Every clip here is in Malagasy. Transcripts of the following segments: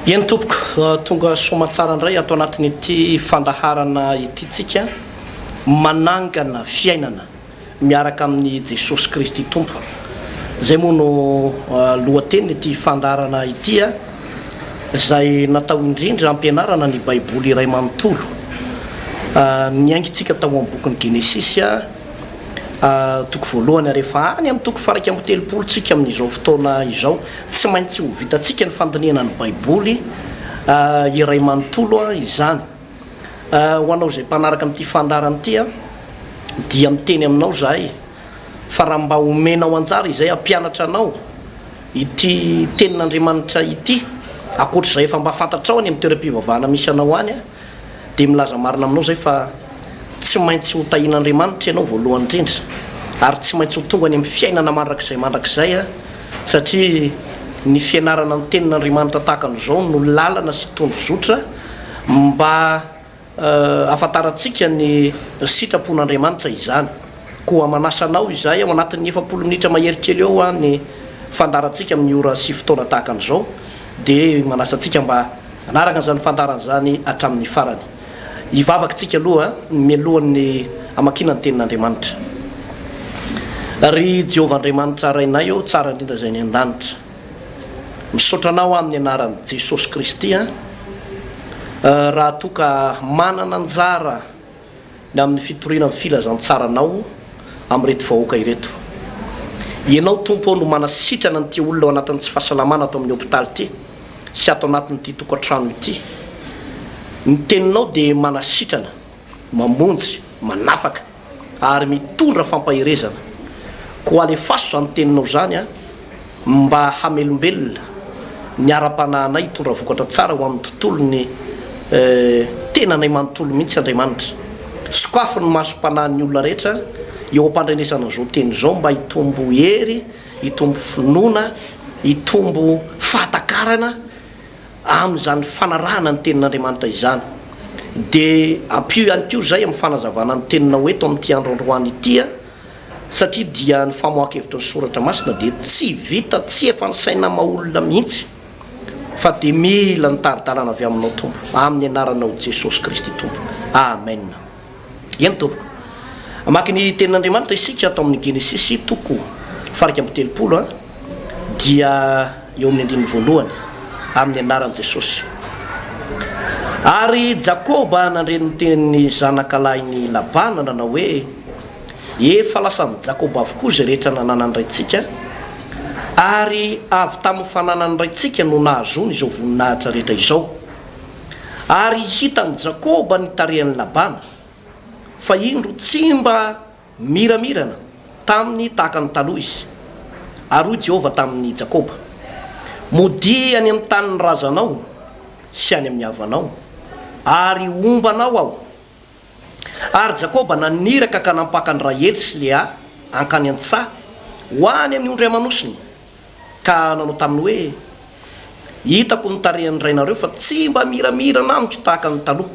Eny tompoko, tonga soamatsara indray ato anatin'ity fandaharana ity tsika manangana fiainana miaraka amin'i Jesosy Kristy Tompo. Izay moa no lohatenin'ity fandaharana ity izay natao indrindra hampianarana ny Baiboly iray manontolo. Niaingintsika tao amin'ny bokin'ny Genesisy toko voalohany ary efa any amin'ny toko faha 31 tsika amin'izao fotoana izao. Tsy maintsy ho vitantsika ny fandinihana ny Baiboly iray manontolo izany. Ho anao izay mpanaraka amin'ity fandaharana ity dia miteny aminao izahay fa raha mba omenao anjara izay hampianatra anao ity tenin'Andriamanitra ity, ankoatr'izay efa mba fantatrao any amin'ny toeram-pivavahana misy anao any, dia milaza marina aminao izay fa tsy maintsy ho tahian'Andriamanitra ianao voalohany indrindra ary tsy maintsy ho tonga any amin'ny fiainana mandrakizay mandrakizay satria ny fianarana ny tenin'Andriamanitra tahaka an'izao no lalana sy tondrozotra mba ahafantarantsika ny sitrapon'Andriamanitra izany. Koa manasa anao izahay ao anatin'ny 40 minitra mahery kely eo ny fandaharantsika amin'ny ora sy fotoana tahaka an'izao dia manasa antsika mba hanaraka an'izany fandaharana izany hatramin'ny farany. Hivavaka isika aloha mialohan'ny hamakiana ny Tenin'Andriamanitra. Ry Jehovah Andriamanitra Rainay ô, tsara indrindra izay any an-danitra. Misaotra Anao aho amin'ny anaran'i Jesosy Kristy raha toa ka manana anjara ny amin'ny fitoriana ny filazantsaranao amin'ireto vahoaka ireto. Ianao Tompo ô no manasitrana an'ity olona ao anatin'ny tsy fahasalamana ato amin'ny hopitaly ity sy ato anatin'ity tokantrano ity. Ny teninao dia manasitrana, mamonjy, manafaka ary mitondra fampaherezana. Koa alefaso izany teninao izany mba hamelombelona ny ara-panahinay hitondra vokatra tsara ho amin'ny tontolon'ny tenanay manontolo mihitsy Andriamanitra. Sokafy ny masom-panahin'ny olona rehetra eo am-pandrenesana an'izao teny izao mba hitombo hery, hitombo finoana, hitombo fahatakarana amin'izany fanarahana ny tenin'Andriamanitra izany. Dia ampio ihany koa izay amin'ny fanazavana ny teninao eto amin'ity andro androany ity. Satria dia ny famoahan-kevitry ny soratra masina dia tsy vita tsy efa ny saina maha olona mihitsy fa dia mila ny tari-dalana avy aminao Tompo amin'ny anaranao Jesosy Kristy Tompo. Amen. Eny tompoko. Hamaky ny tenin'Andriamanitra isika ato amin'ny Genesisy toko faha 31 dia eo amin'ny andininy voalohany amin'ny anaran'i Jesosy. Ary Jakoba nandre ny tenin'ny zanakalahin'i Labana nanao hoe, Efa lasan'i Jakoba avokoa izay rehetra nananan'ny raintsika, ary avy tamin'ny fananan'ny raintsika no nahazoany izao voninahitra rehetra izao. Ary hitan'i Jakoba ny tarehin'i Labana, fa indro tsy mba miramirana taminy tahaka ny taloha izy. Ary hoy Jehovah tamin'i Jakoba, Modia any amin'ny tanin'ny razanao sy any amin'ny havanao, ary homba anao Aho. Ary Jakoba naniraka ka nampaka an'i Rahely sy Lea hankany an-tsaha ho any amin'ny ondry aman'osiny, ka nanao taminy hoe, Hitako ny tarehin'ny rainareo fa tsy mba miramirana amiko tahaka ny taloha,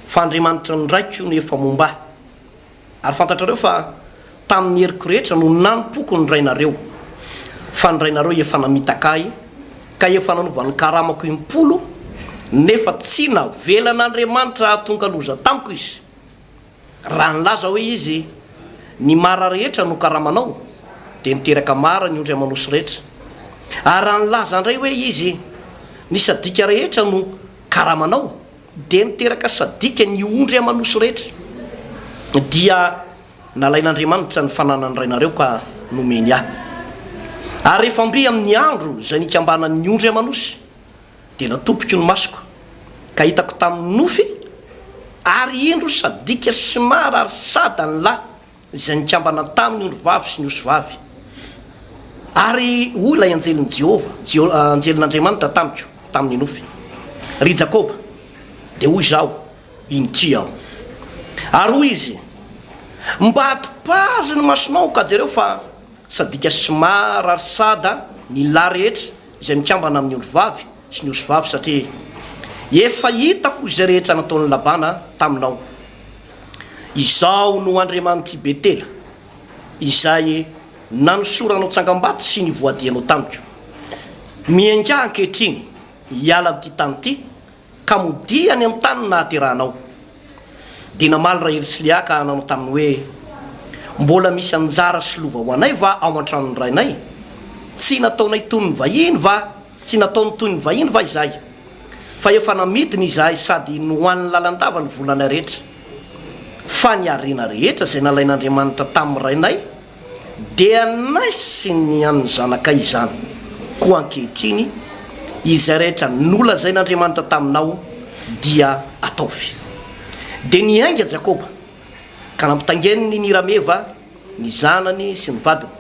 fa Andriamanitry ny raiko no efa momba ahy. Ary fantatrareo fa tamin'ny heriko rehetra no nanompoako ny rainareo, fa ny rainareo efa namitaka ahy ka efa nanova ny karamako impolo, nefa tsy navelan'Andriamanitra hahatonga loza tamiko izy. Raha nilaza hoe izy, Ny mara rehetra no karamanao, dia niteraka mara ny ondry aman'osy rehetra. Ary raha nilaza indray hoe izy, Ny sadika rehetra no karamanao, dia niteraka sadika ny ondry aman'osy rehetra. Dia nalain'Andriamanitra ny fananan'ny rainareo ka nomeny ahy. Ary rehefa mby amin'ny andro izay nikambanan'ny ondry aman'osy, dia natopiko ny masoko, ka hitako tamin'ny nofy, ary indro sadika sy mara ary sada ny lahy izay nikambana tamin' ny ondrivavy sy ny osivavy. Ary hoy ilay anjelin'i Jehovah, anjelin'Andriamanitra tamiko tamin'ny nofy, Ry Jakoba! Dia hoy izaho, Inty aho. Ary hoy izy, Mba atopazy ny masonao ka jereo fa sadika sy mara ary sada ny lahy rehetra izay mikambana amin'ny ondrivavy sy ny osivavy, satria efa hitako izay rehetra nataon'i Labana taminao. Izaho no Andriamanitr'i Betela, izay nanosoranao tsangambato sy nivoadianao tamiko. Miaingà ankehitriny. hiala amin'ity tany ity, ka modia any amin'ny tany nahaterahanao. Dia namaly Rahely sy Lea ka nanao taminy hoe, Mbola misy anjara sy lova ho anay va ao an-tranon'ny rainay? Tsy nataonay toy ny vahiny va, tsy nataony toy ny vahiny va izahay? Fa efa namidiny izahay sady nohaniny lalandava ny volanay rehetra. Fa ny harena rehetra izay nalain'Andriamanitra tamin'ny rainay dia anay sy ny an'ny zanakay izany. Koa ankehitriny, izay rehetra nolazain'Andriamanitra taminao dia ataovy. Dia niainga Jakoba, ka nampitaingeniny ny rameva, ny zanany sy ny vadiny.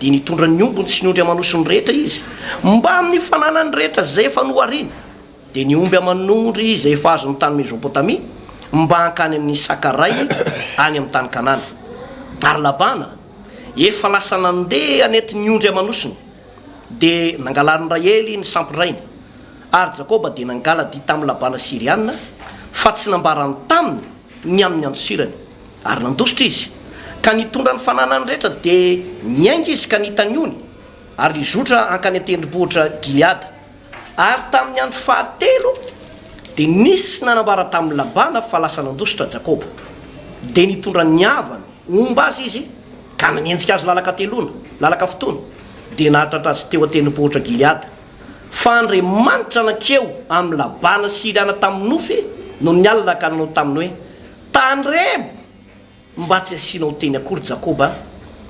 Dia nitondra ny ombiny sy ny ondry aman'osiny rehetra izy, mbamin'ny fananany rehetra izay efa nohariny. Dia ny omby aman'ondry izay efa azony tany Mezopotamia, mba hankany amin'i Isaka rainy any amin'ny tany Kanana. Ary Labana efa lasa nandeha nety ny ondry aman'osiny, dia nangalarin'i Rahely ny sampin-drainy. Ary Jakoba dia nangala-dia tamin'i Labana Syriana, fa tsy nambarany taminy ny amin'ny andosirany. Ary nandositra izy, ka nitondra ny fananany rehetra, dia niainga izy ka nita ny ony, ary nizotra hankany an-tendrombohitra Gileada. Ary tamin'ny andro fahatelo dia nisy nanambara tamin'i Labana fa lasa nandositra Jakoba. Dia nitondra ny havany homba azy izy ka nanenjika azy lalan-kateloana, lalan-kafitoana, dia nahatratra azy teo an-tendrombohitra Gileada. Fa Andriamanitra nankeo amin'i Labana Syriana tamin'ny nofy nony alina ka nanao taminy hoe, Tandremo! Mba tsy asianao teny akory Jakoba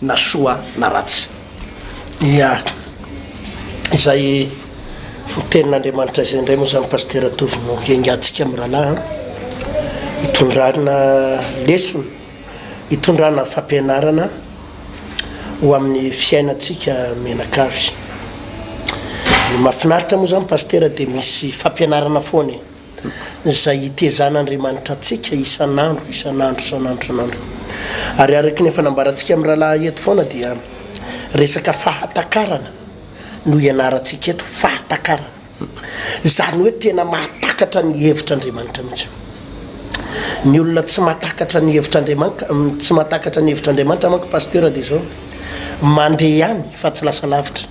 na soa na ratsy. Ya. Izay tenin'Andriamanitra izay indray moa izany Pasitera Tovo no hiaingantsika mirahalahy an. Hitondrana lesona, hitondrana fampianarana ho amin'ny fiainantsika mianakavy. Ny mahafinaritra moa izany Pasitera dia misy fampianarana foana e. izay hitezan'Andriamanitra antsika isan'andro, isan'andro, isan'andro, isan'andro. Ary araka ny efa nambarantsika amin'ny rahalahy eto foana dia resaka fahatakarana no ianarantsika eto, fahatakarana. Izany hoe tena mahatakatra ny hevitr'Andriamanitra mihitsy. Ny olona tsy mahatakatra ny hevitr'Andriamanitra, tsy mahatakatra ny hevitr'Andriamanitra manko pasteur dia izao, mandeha ihany fa tsy lasa lavitra.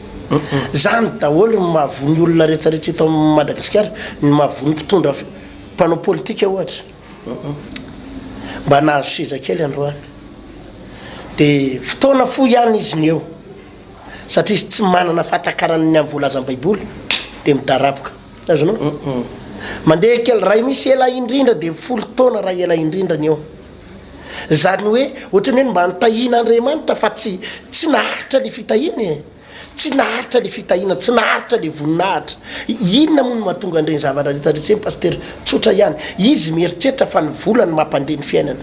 Zany daholo ny mahavoa ny olona rehetra rehetra eto Madagasikara, ny mahavoa ny mpitondra mpanao politika ohatra. Mba nahazo seza kely androany. Dia fotoana fohy ihany izy ny eo. Satria izy tsy manana fahatakarana ny amin'ny voalazan'ny Baiboly dia midaraboka. Azonao? Mandeha kely, raha misy ela indrindra dia folo taona raha ela indrindra ny eo. Izany hoe ohatran'ny hoe mba nitahian'Andriamanitra fa tsy tsy naharitra le fitahiana e! Tsy naharitra le fitahiana, tsy naharitra le voninahitra. Inona moa no mahatonga an'ireny zavatra rehetra rehetra ireny Pasitera? Tsotra ihany, izy mieritreritra fa ny vola no mampandeha ny fiainana.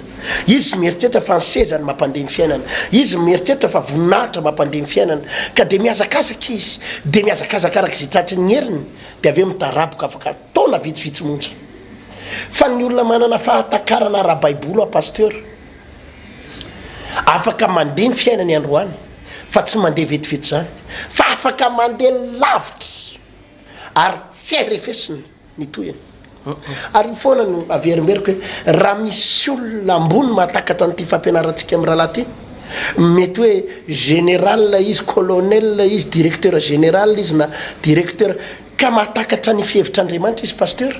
Izy mieritreritra fa ny seza no mampandeha ny fiainana. Izy mieritreritra fa voninahitra mampandeha ny fiainana. Ka dia mihazakazaka izy, dia mihazakazaka araka izay tratry ny heriny, dia avy eo midaraboka afaka taona vitsivitsy monja. Fa ny olona manana fahatakarana ara-baiboly aho Pasteur, afaka mandeha ny fiainany androany fa tsy mandeha vetivety izany, fa afaka mandeha lavitra ary tsy hay refesina ny tohiny. Ary io foana no averimberiko hoe raha misy olona ambony mahatakatra an'ity fampianarantsika amin'ny rahalahy ity, mety hoe général izy, colonel izy, directeur général izy na directeur, Ka mahatakatra ny fihevitr'Andriamanitra izy Pasteur.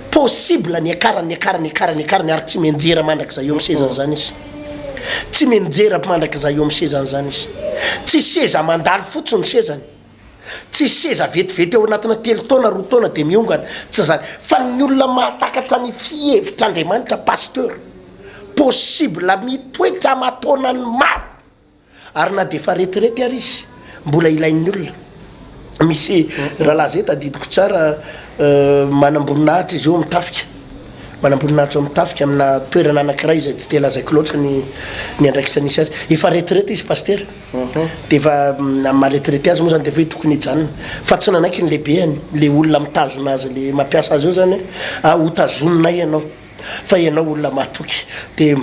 Possible ny hiakarany, ny hiakarany, ny hiakarany, ny hiakarany ary tsy mianjera mandrakizay eo amin'ny sezany izany izy. Tsy mianjera mandrakizay eo amin'ny sezany izany izy. Tsy seza mandalo fotsiny ny sezany. Tsy seza vetivety ao anatina telo taona, roa taona dia miongana. Tsy izany. Fa ny olona mahatakatra ny fihevitr'Andriamanitra Pasteur. Possible mitoetra aman-taonany maro. Ary na dia efa retirety ary izy, mbola ilain'ny olona. Misy rahalahy zay tadidiko tsara, manamboninahitra izy eo amin'ny tafika, manamboninahitra ao amin'ny tafika amina toerana anankiray izay tsy dia lazaiko loatra ny ny andraikitra nisy azy. Efa retirety izy pasitera, dia efa amin'ny maha retirety azy moa zany dia efa hoe tokony hijanona, fa tsy nanaiky ny lehibeny, le olona mitazona azy, le mampiasa azy eo zany hoe ah hotazoninay ianao. Fa ianao olona matoky dia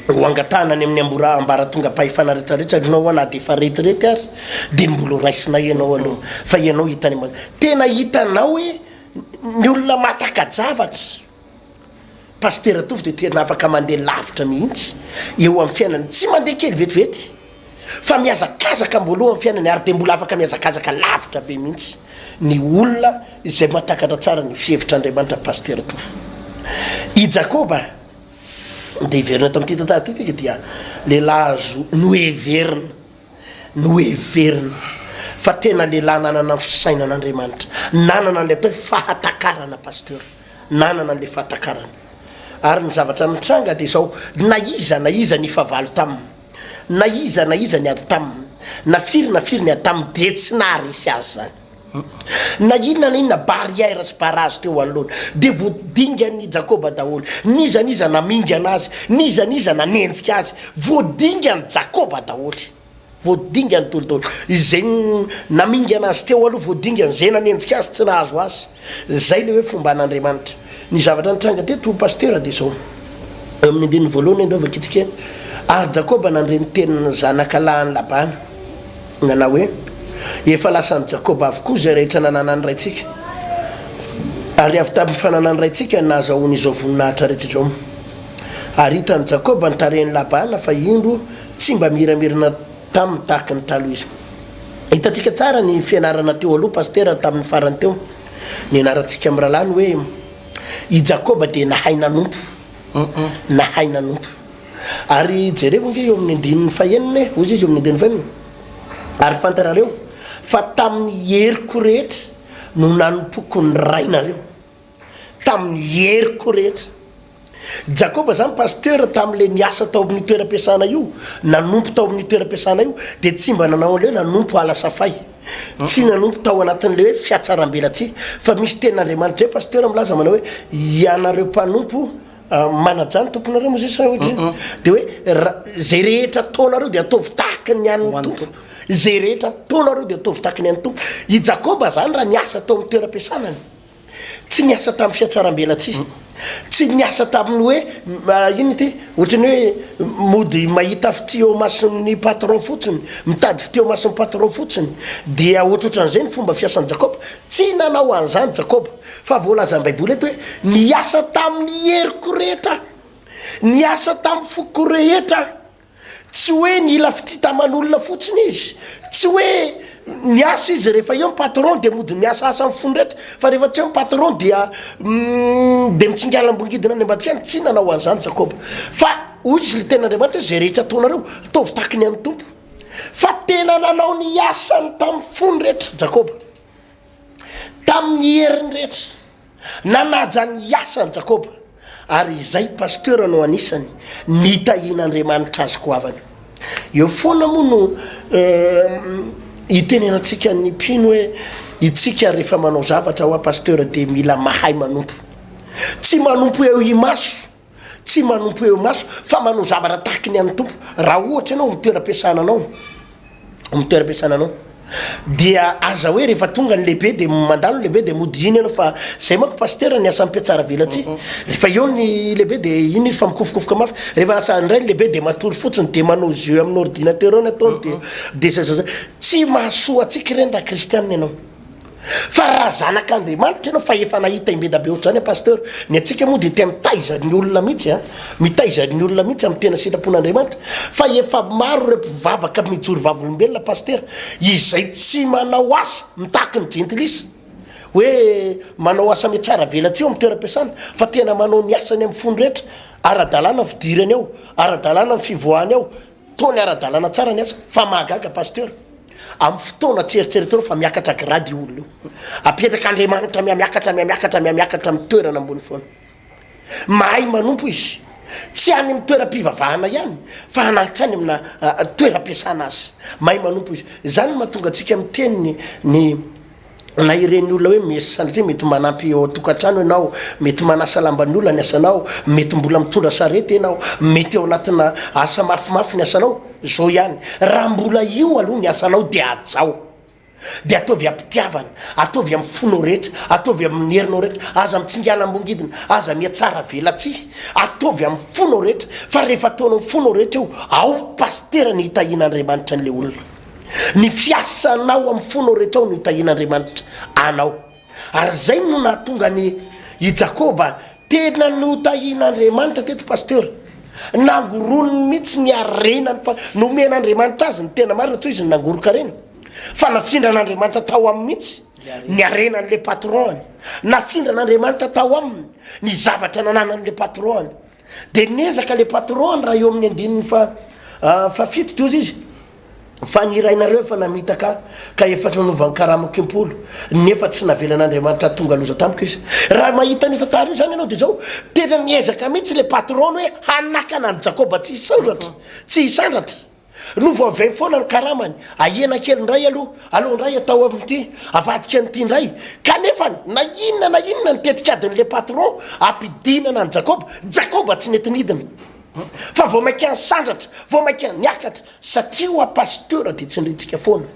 ho angatahana any amin'ny ambora ambaratongam-pahefana rehetrarehetra ianao hoa na dia efa retirety ary dia mbola ho raisinay ianao aloha fa ianao hitany ambany tena hitanao hoe ny olona mahataka-javatra Pasitera Tovo dia tena afaka mandeha lavitra mihitsy eo amin'ny fiainany tsy mandeha kely vetivety. Fa mihazakazaka am-boalohany ny fiainany ary dia mbola afaka mihazakazaka lavitra be mihitsy ny olona izay mahatakatra tsara ny fihevitr'Andriamanitra Pasitera Tovo. I Jakoba, dia hiverina tamin'ity tantara ity tsika dia lehilahy azo noheverina, noheverina fa tena lehilahy nanana ny fisainan'Andriamanitra, nanana an'ilay atao hoe fahatakarana Pasteur, nanana an'ilay fahatakarana. Ary ny zavatra nitranga dia izao, na iza na iza nifavalo taminy, na iza na iza niady taminy, na firy na firy niady taminy dia tsy naharesy azy izany. Na inona na inona barrière sy barrage teo anoloany dia voadingan'i Jakoba daholo. N'iza n'iza namingana azy, n'iza n'iza nanenjika azy, voadingan'i Jakoba daholo. Voadingany daholo daholo. Izay namingana azy teo aloha voadingany, izay nanenjika azy tsy nahazo azy. Izay ilay hoe fomban'Andriamanitra. Ny zavatra nitranga teto Pasitera dia izao. Eo amin'ny andininy voalohany andao vakintsika. Ary Jakoba nandre ny tenin'ny zanaka lahin'i Labana, nanao hoe, Efa lasan'i Jakoba avokoa izay rehetra nananan'ny raintsika, ary avy tamin'ny fananan'ny raintsika no nahazahoany izao voninahitra rehetra izao. Ary hitan'i Jakoba ny tarehin'i Labana fa indro tsy mba miramirana taminy tahaka ny taloha izy. Hitantsika tsara ny fianarana teo aloha Pasitera tamin'ny farany teo. Nianarantsika mirahalahy ny hoe i Jakoba dia nahay nanompo. Nahay nanompo. Ary jerevo ange eo amin'ny andininy fahenina e, hoy izy eo amin'ny andininy fahenina. Ary fantarareo fa tamin'ny heriko rehetra no nanompoako ny rainareo. Tamin'ny heriko rehetra. Jakoba zany pasteur tamin'ilay niasa tao amin'ny toeram-piasana io, nanompo tao amin'ny toeram-piasana io, dia tsy mba nanao an'ilay hoe nanompo ala safay. Tsy nanompo tao anatin'ilay hoe fiatsarambelatsihy. Fa misy tenin'Andriamanitra izay pasteur milaza manao hoe ianareo mpanompo manajà ny tomponareo moa zay sa ohatry dia hoe zay rehetra ataonareo dia ataovy tahaka ny an'ny Tompo. Zay rehetra ataonareo dia ataovy tahaka ny an'ny Tompo. I Jakoba zany raha niasa tao amin'ny toeram-piasanany, Tsy niasa tamin'ny fihatsarambelatsihy. Tsy niasa tamin'ny hoe inona ity, ohatran'ny hoe mody mahita fitia eo imason'ny patron fotsiny, mitady fitia eo imason'ny patron fotsiny, dia ohatrohatran'izay ny fomba fiasan'i Jakoba. Tsy nanao an'izany Jakoba, fa voalazan'ny Baiboly eto hoe niasa tamin'ny heriko rehetra, niasa tamin'ny foko rehetra. Tsy hoe nila fitia taman'olona fotsiny izy, tsy hoe niasa izy rehefa eo ny patron dia mody miasaasa amin'ny fony rehetra, fa rehefa tsy eo ny patron dia dia mitsingalam-bongidina any ambadika any, tsy nanao an'izany Jakoba. Fa hoy izy le tenin'Andriamanitra hoe izay rehetra ataonareo, ataovy tahaky ny an'ny Tompo. Fa tena nanao ny asany tamin'ny fony rehetra Jakoba, tamin'ny heriny rehetra. Nanaja ny asany Jakoba, ary izay pasteur no anisany nitahian'Andriamanitra azy goavana. Eo foana moa no itenenantsika ny mpino hoe itsika rehefa manao zavatra hoa pasteur dia mila mahay manompo. Tsy manompo eo imaso. Tsy manompo eo imaso fa manao zavatra tahaky ny an'ny Tompo. Raha ohatra ianao amin'ny toeram-piasana anao, amin'ny toeram-piasana anao, dia aza hoe rehefa tonga ny lehibe dia mandalo ny lehibe dia mody iny ianao fa zay manko pasitera ny asan'ny mpiatsara velatsihy. Rehefa eo ny lehibe dia iny izy fa mikofokofoka mafy. Rehefa lasa indray ny lehibe dia matory fotsiny dia manao jeu amin'ny ordinateur eo ny ataony dia dia zay zay zay. Tsy mahasoa antsika ireny raha kristianina ianao. Fa raha zanak'Andriamanitra ianao fa efa nahita imbedabe ohatr'izany aho Pasteur, ny antsika moa dia tia mitaiza ny olona mihitsy an, mitaiza ny olona mihitsy amin'ny tena sitrapon'Andriamanitra, fa efa maro ireo mpivavaka mijoro vavolombelona Pasteur, izay tsy manao asa mitaky ny jentilisa, hoe manao asa mihatsara velatsihy ao amin'ny toeram-piasana, fa tena manao ny asany amin'ny fony rehetra, ara-dalàna ny fidirany ao, ara-dalàna ny fivoahany ao, Taony ara-dalàna tsara ny asa fa mahagaga Pasteur, amin'ny fotoana tsy eritreretinao fa miakatra grade io olona io. Apetrak'Andriamanitra mihamiakatra mihamiakatra mihamiakatra amin'ny toerana ambony foana. Mahay manompo izy. Tsy any amin'ny toeram-pivavahana ihany fa na hatrany amina toeram-piasana aza. Mahay manompo izy. Izany no mahatonga antsika miteny ny na ireny olona hoe misy sanatria mety manampy eo an-tokantrano ianao, mety manasa lamban'ny olona ny asanao, mety mbola mitondra sarety ianao, mety ao anatina asa mafimafy ny asanao, zao ihany, raha mbola io aloha ny asanao dia hajao, dia ataovy am-pitiavana, ataovy amin'ny fonao rehetra, ataovy amin'ny herinao rehetra, aza mitsingalam-bongidina, aza mihatsara velatsihy, ataovy amin'ny fonao rehetra, fa rehefa ataonao amin'ny fonao rehetra io, ao pasitera ny hitahian'Andriamanitra an'ilay olona. Ny fiasanao amin'ny fonao rehetra ao no hitahian'Andriamanitra anao. Ary izay no nahatonga an'i i Jakoba tena notahian'Andriamanitra teto Pasteur. Nangoroniny mihitsy ny harenany pa, nomen'Andriamanitra azy ny tena marina, tsy hoe izy no nangoron-karena, fa nafindran'Andriamanitra tao aminy mihitsy ny harenan'le patron-ny. Nafindran'Andriamanitra tao aminy ny zavatra nananan'le patron-ny. Dia niezaka le patron-ny raha eo amin'ny andininy faha fahafito dia hozy izy, Fa ny rainareo efa namitaka ahy, ka efa nanova ny karamako impolo, nefa tsy navelan'Andriamanitra hahatonga loza tamiko izy. Raha mahita an'io tantara io izany ianao dia izao, tena niezaka mihitsy ilay patron hoe hanakana an'i Jakoba tsy hisandratra, tsy hisandratra. Novoaveny foana ny karamany, ahena kely indray aloha, aleo indray atao amin'ity, avadika an'ity indray. Kanefa na inona na inona ny tetikadin'ilay patron hampidinana an'i Jakoba, Jakoba tsy nety nidina. Fa vao mainka nisandratra, vao mainka niakatra. Satria hoa pasteur dia tsindrintsika foana.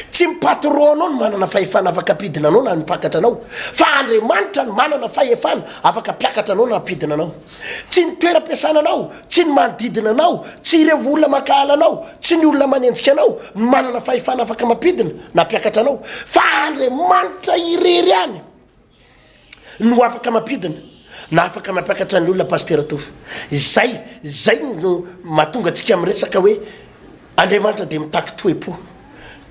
Tsy ny patron anao no manana fahefana afaka ampidina anao na hampakatra anao fa Andriamanitra no manana fahefana afaka ampiakatra anao na hampidina anao. Tsy ny toeram-piasana anao, tsy ny manodidina anao, tsy ireo olona mankahala anao, tsy ny olona manenjika anao no manana fahefana afaka mampidina na hampiakatra anao fa Andriamanitra irery ihany. no afaka mampidina na afaka mampiakatra ny olona Pasitera Tovo. Izay, izay no mahatonga antsika miresaka hoe Andriamanitra dia mitaky toe-po,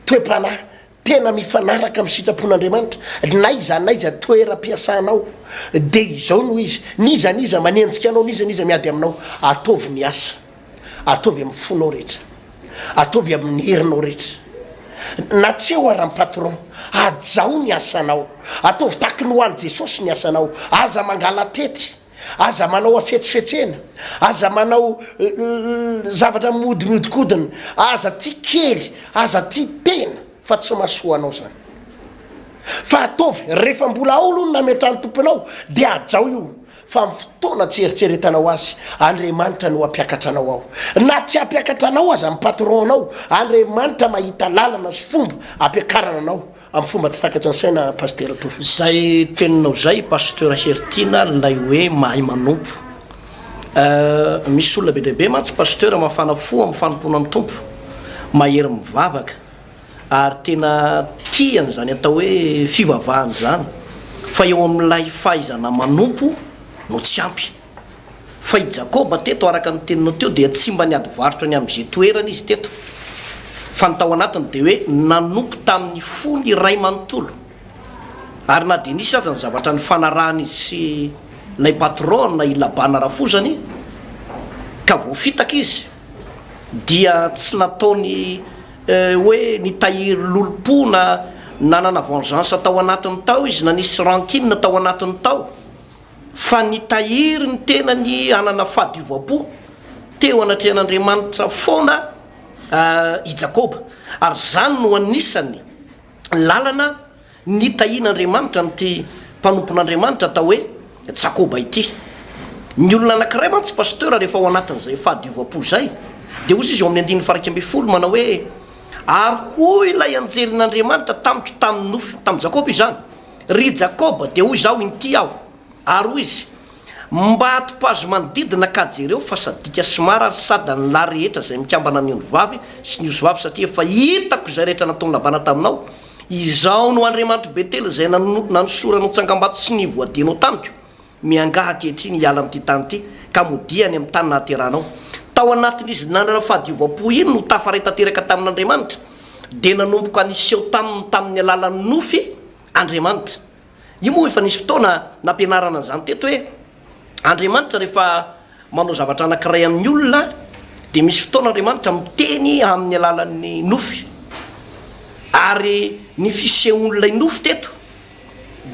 toe-panahy tena mifanaraka amin'ny sitrapon'Andriamanitra, n'aiza n'aiza toeram-piasanao dia izao no izy, n'iza n'iza manenjika anao, n'iza n'iza miady aminao, ataovy ny asa. Ataovy amin'ny fonao rehetra. Ataovy amin'ny herinao rehetra. Na tsy eo ara ny patron, hajao ny asanao. Ataovy tahaky ny ho an'i Jesosy ny asanao. Aza mangala-tety. Aza manao hafetsifetsena. Aza manao zavatra mody mihodinkodina. Aza tia kely. Aza tia tena. Fa tsy mahasoa anao izany. Fa ataovy, rehefa mbola ao aloha ny nametrahan'ny Tomponao, dia hajao io. Fa amin'ny fotoana tsy eritreretanao azy, Andriamanitra no hampiakatra anao ao. Na tsy hampiakatra anao aza ny patron-nao, Andriamanitra mahita lalana sy fomba hampiakarana anao amin'ny fomba tsy takatry ny saina Pasitera Tovo. Zay teninao zay Pasteur Heritiana lay hoe mahay manompo. Euh misy olona be dia be mantsy Pasteur mafana fo amin'ny fanompoana ny Tompo, mahery mivavaka. ary tena tia an'izany atao hoe fivavahana izany fa eo amin'ilay fahaizana manompo no tsy ampy. Fa i Jakoba teto araka ny teninao teo dia tsy mba niady varotra ny amin'izay toerana izy teto fa ny tao anatiny dia hoe nanompo tamin'ny fony iray manontolo ary na dia nisy aza ny zavatra nifanarahan'izy sy ilay patron na i Labana rafozany ka voafitaka izy dia tsy nataony hoe nitahiry lolompo na nanana vengeance tao anatiny tao izy na nisy rancune tao anatiny tao fa nitahiry ny tenany hanana fahadiovam-po teo anatrehan'Andriamanitra foana i Jakoba ary izany no anisany lalana Nitahian'Andriamanitra an'ity mpanompon'Andriamanitra atao hoe Jakoba ity. Ny olona anankiray mantsy Pasteur rehefa ao anatin'izay fahadiovam-po izay dia hozy izy ao amin'ny andininy faha-11 manao hoe, Ary hoy ilay anjelin'Andriamanitra tamiko tamin'ny nofy, tamin'i Jakoba izany, Ry Jakoba, dia hoy izaho, Inty aho. Ary hoy izy, Mba atopazo manodidina ka jereo fa sadika sy mara ary sada ny lahy rehetra izay mikambana amin'ny ondrivavy sy ny osivavy satria efa hitako izay rehetra nataon'i Labana taminao. Izaho no Andriamanitr'i Betela izay nanosoranao tsangambato sy nivoadianao tamiko. Miangaha ankehitriny hiala amin'ity tany ity ka modia any amin'ny tany nahaterahanao. Tao anatin'izy nanana fahadiovam-po iny no tafaray tanteraka tamin'Andriamanitra, dia nanomboka niseho taminy tamin'ny alalan'ny nofy Andriamanitra. Io moa efa nisy fotoana nampianarana an'izany teto hoe Andriamanitra rehefa manao zavatra anankiray amin'ny olona dia misy fotoana Andriamanitra miteny amin'ny alalan'ny nofy. Ary ny fisehon'ilay nofy teto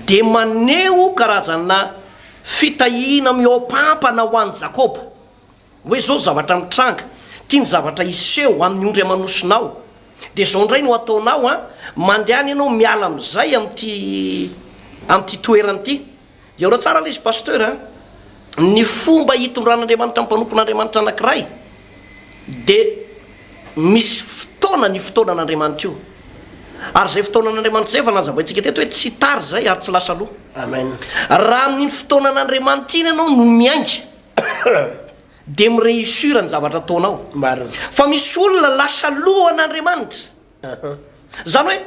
dia maneho karazana fitahiana mihoapampana ho an'i Jakoba. Hoe zao ny zavatra mitranga, ty ny zavatra hiseho amin'ny ondry aman'osinao, de zao ndray no ataonao an, mandehana ianao miala amizay amty amty toerana ity. Jereo tsara le izy Pasteur an, ny fomba hitondran'Andriamanitra ny mpanompon'Andriamanitra anakiray de misy fotoana ny fotoanan'Andriamanitra io. Ary zay fotoanan'Andriamanitra zay efa nazavaintsika teto hoe tsy tara zay ary tsy lasa aloha. Amen. Raha amin'iny fotoanan'Andriamanitra iny ianao no miainga, dia mi-réussir ny zavatra ataonao. Marina. Fa misy olona lasa lohan'Andriamanitra. Izany hoe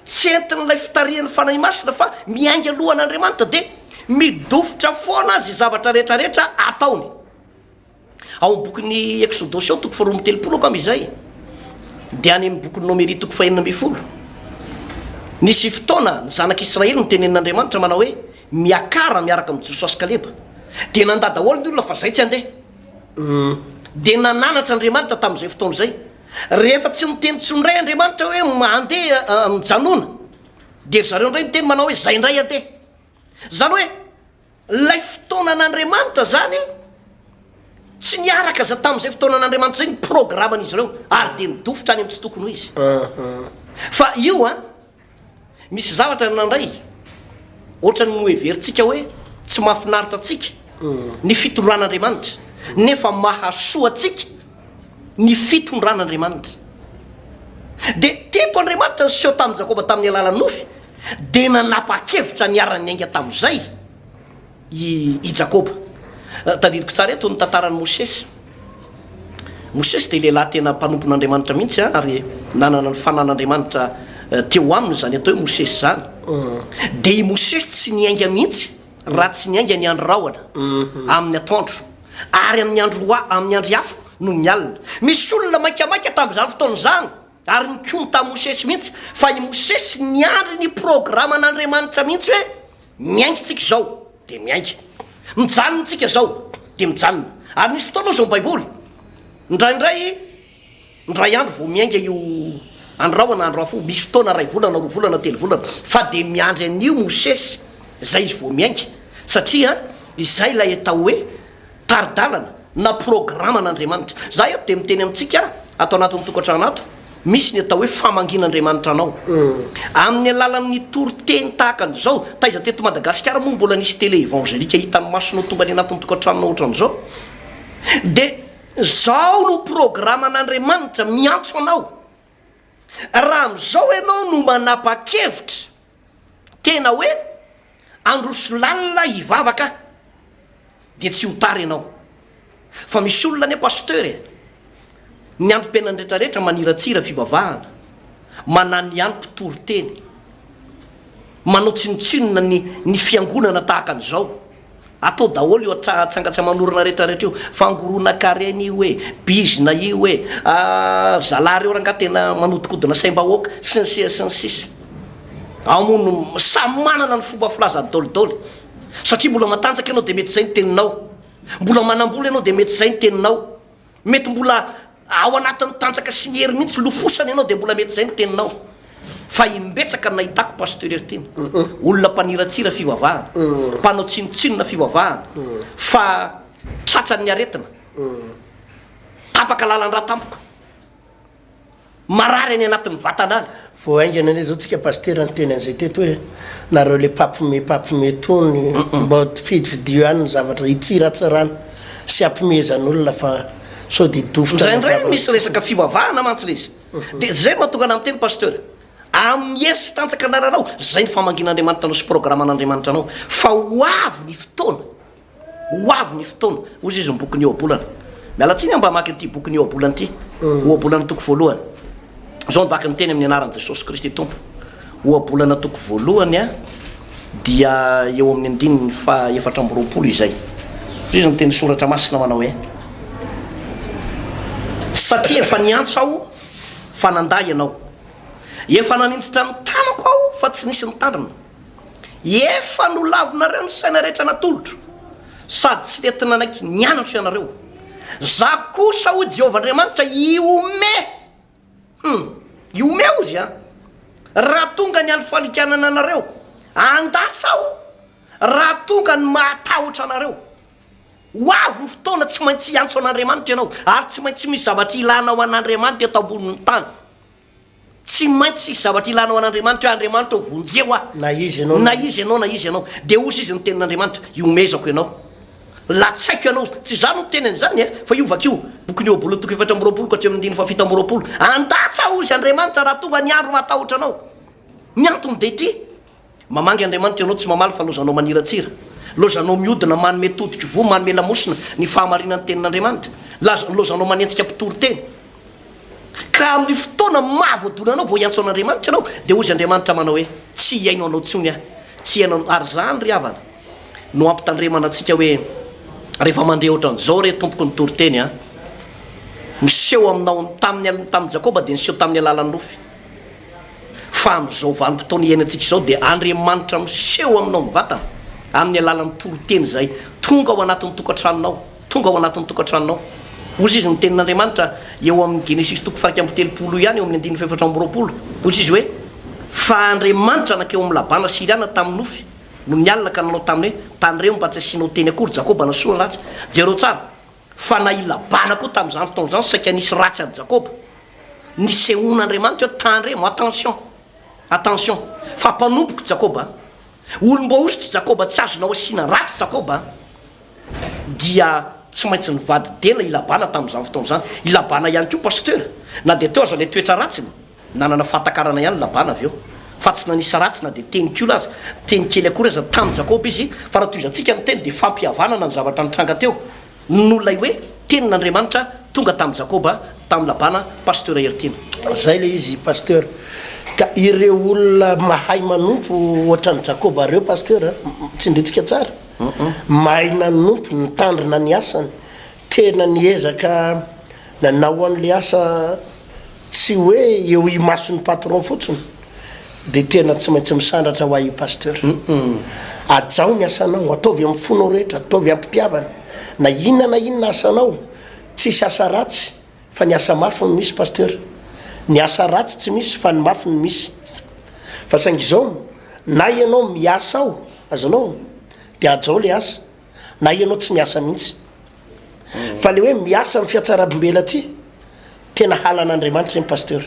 tsy entin'ilay fitarihan'ny Fanahy Masina fa miainga lohan'Andriamanitra dia midofotra foana izay zavatra rehetra rehetra ataony. Ao amin'ny bokin'ny Eksodosy ao toko faharoa 32 angamba izay, dia any amin'ny bokin'ny Nomery toko faha-16. Nisy fotoana ny zanak'Israely notenenin'Andriamanitra manao hoe, Miakara miaraka amin'i Josoa sy Kaleba. Dia nandà daholo ny olona fa zay tsy handeha. Dia nananatra Andriamanitra tamin'izay fotoana izay. Rehefa tsy niteny intsony indray Andriamanitra hoe andeha mijanona, dia ry zareo indray niteny manao hoe zay indray andeha. Izany hoe ilay fotoanan'Andriamanitra izany tsy niaraka za tamin'izay fotoanan'Andriamanitra izay ny programan'izy ireo ary dia nidofotra any amin'ny tsy tokony ho izy. Fa io an, Misy zavatra nandray ohatran'ny noheverintsika hoe tsy mahafinaritra antsika ny fitondran'Andriamanitra, nefa mahasoa antsika ny fitondran'Andriamanitra. Dia teto Andriamanitra niseho tamin'i Jakoba tamin'ny alalan'ny nofy, dia nanapa-kevitra niara-niainga tamin'izay i i Jakoba. Tadidiko tsara eto ny tantaran'i Mosesy. Mosesy dia lehilahy tena mpanompon'Andriamanitra mihitsy ary nanana ny fanan'Andriamanitra teo aminy izany atao hoe Mosesy izany. Dia i Mosesy tsy niainga mihitsy raha tsy niainga ny andro rahona amin'ny atoandro ary amin'ny andro amin'ny andro afo noho ny alina. Misy olona maikamaika tamin'izany fotoana izany ary nikomy tamin'i Mosesy mihitsy fa i Mosesy niandry ny programan'Andriamanitra mihitsy hoe Miainga tsika izao, dia miainga. Mijanona tsika izao, dia mijanona. Ary nisy fotoana hozy ao Baiboly, indraindray, indray andro vao miainga io andro rahona, andro afo, misy fotoana iray volana, roa volana, telo volana, fa dia miandry an'io Mosesy, izay izy vao miainga, satria izay ilay atao hoe Tari-dalana na programan'Andriamanitra. Za eto dia miteny amintsika ato anatin'ny tokantrano ato, misy ny atao hoe famangian'Andriamanitra anao. Amin'ny alalan'ny toriteny tahaka an'izao, taiza teto Madagasikara moa mbola nisy télé évangélique hitan'ny masonao tonga any anatin'ny tokantranonao ohatran'izao? Dia zao no programan'Andriamanitra miantso anao. Raha amin'izao ianao no manapa-kevitra tena hoe Handroso lalina hivavaka dia tsy ho tara ianao. Fa misy olona anie Pasteur e, ny androm-piainany retraretra maniratsira fivavahana, mananihany mpitory teny, manao tsinontsinona ny ny fiangonana tahaka an'izao. Atao daholo io atsangatsamanorona retraretra io, fangoronan-karena io e, bizina io e, ry zalahy reo rangaha tena manodikodina saim-bahoaka, sy ny sisa sy ny sisa. Ao moa no samy manana ny fomba filaza daolidaoly. Satria mbola matanjaka ianao dia mety izay ny teninao. Mbola manam-bola ianao dia mety izay ny teninao. Mety mbola ao anatin'ny tanjaka sy ny hery mihitsy lofosana ianao dia mbola mety izay ny teninao. Fa imbetsaka no nahitako Pasteur Heritiana, olona mpaniratsira fivavahana, mpanao tsinontsinona fivavahana, fa tratran'ny aretina, tapaka lalan-drà tampoka. Marary any anatin'ny vatana any. Vao haingana anie zao tsika pasitera niteny an'izay teto hoe nareo le mpampime mpampime tony mba fidifidio ihany ny zavatra hitsiratsirana sy hampimehezan'olona fa sao dia hidofotra any Indraindray misy resaka fivavahana mantsy le izy. Dia zay no mahatonga anah miteny pasteur, amin'ny hery sy tanjaka anananao, zay ny famangian'Andriamanitra anao sy programan'Andriamanitra anao fa ho avy ny fotoana. Ho avy ny fotoana, hozy izy ny bokin'ny Ohabolana. Miala tsiny aho mba hamaky an'ity bokin'ny Ohabolana ity. Ohabolana toko voalohany. Izao ny vaky ny teny amin'ny anaran'i Jesosy Kristy Tompo. Ohabolana toko voalohany a, dia eo amin'ny andininy faha 24 izay. Hozy izy ny teny soratra masina manao hoe, Satria efa niantso aho fa nandà ianao. Efa naninjitra ny tanako aho fa tsy nisy nitandrina. Efa nolavinareo ny saina rehetra natolotro, sady tsy nety nanaiky nianatro ianareo. Za kosa, hoy Jehovah Andriamanitra, hihomehy. Hum, hihomehy hozy an! Raha tonga ny andro fanikanana anareo, handatsa aho raha tonga ny mahatahotra anareo. Ho avy ny fotoana tsy maintsy hiantso an'Andriamanitra ianao, ary tsy maintsy misy zavatra ilanao an'Andriamanitra eto ambonin'ny tany. Tsy maintsy hisy zavatra ilanao an'Andriamanitra hoe, Andriamanitra ô, vonjeo aho. Na iza ianao na. Na iza ianao na iza ianao. Dia hozy izy ny tenin'Andriamanitra, Ihomehezako ianao. Latsaiko ianao. Tsy izaho no miteny an'izany e, fa io vakio, bokin'i Ohabolana toko 24 ka hatramin'ny andininy faha-27. Handatsa hozy Andriamanitra raha tonga ny andro mahatahotra anao. Ny antony dia ity. Mamangy Andriamanitra ianao tsy mamaly fa lozanao maniratsira. Lozanao miodina manome todika voa manome lamosina ny fahamarinan'ny tenin'Andriamanitra. Lozanao manenjika mpitory teny. Ka amin'ny fotoana maha voadona anao vao hiantso an'Andriamanitra ianao dia hozy Andriamanitra manao hoe tsy hihaino anao intsony aho. Tsy hihaino anao. Ary izany ry havana no ampitandremana antsika hoe. Rehefa mandre ohatran'izao re tompoko ny toriteny a! Miseho aminao tamin'ny tamin'i Jakoba dia niseho tamin'ny alalan'ny nofy. Fa amin'izao vanim-potoana iainantsika izao dia Andriamanitra miseho aminao mivantana amin'ny alalan'ny toriteny izay tonga ao anatin'ny tokantranonao, tonga ao anatin'ny tokantranonao. Hoy izy ny tenin'Andriamanitra eo amin'ny Genesisy toko faha 31 ihany eo amin'ny andininy faha-24. Hoy izy hoe, Fa Andriamanitra nankeo amin'i Labana Syriana tamin'ny nofy nony alina ka nanao taminy hoe, Tandremo mba tsy hasianao teny akory Jakoba na soa na ratsy. Jereo tsara fa na i Labana koa tamin'izany fotoana izany saika nisy ratsy an'i Jakoba. Nisehoan'Andriamanitra hoe, Tandremo, attention, attention, fa mpanompoko Jakoba a! Olom-boahosotro Jakoba, tsy azonao asiana ratsy Jakoba a! Dia tsy maintsy nivadi-dela i Labana tamin'izany fotoana izany. I Labana ihany koa pasteur, na dia teo aza ilay toetra ratsiny, nanana fahatakarana ihany Labana avy eo, fa tsy nanisa ratsy na dia teny kola aza, teny kely akory aza tamin'i Jakoba izy, fa raha tohizantsika ny teny dia fampihavanana ny zavatra nitranga teo. No ilay hoe tenin'Andriamanitra tonga tamin'i Jakoba tamin'i Labana Pasteur Heritiana. Zay le izy Pasteur. Ka ireo olona mahay manompo ohatran'i Jakoba reo Pasteur a, tsindrintsika tsara, mahay nanompo, nitandrina ny asany, tena niezaka nanao an'le asa Tsy hoe eo imason'ny patron fotsiny dia tena tsy maintsy misandratra ho ahy io Pasteur. Hajao ny asanao, ataovy amin'ny fonao rehetra, ataovy am-pitiavana. Na inona na inona asanao, tsisy asa ratsy fa ny asa mafy no misy Pasteur. Ny asa ratsy tsy misy fa ny mafy no misy. Fa saingy izao, na ianao miasa ao, azonao, dia hajao le asa, na ianao tsy miasa mihitsy. Fa le hoe miasa amin'ny fihatsaram-belatsihy, tena halan'Andriamanitra iny Pasteur.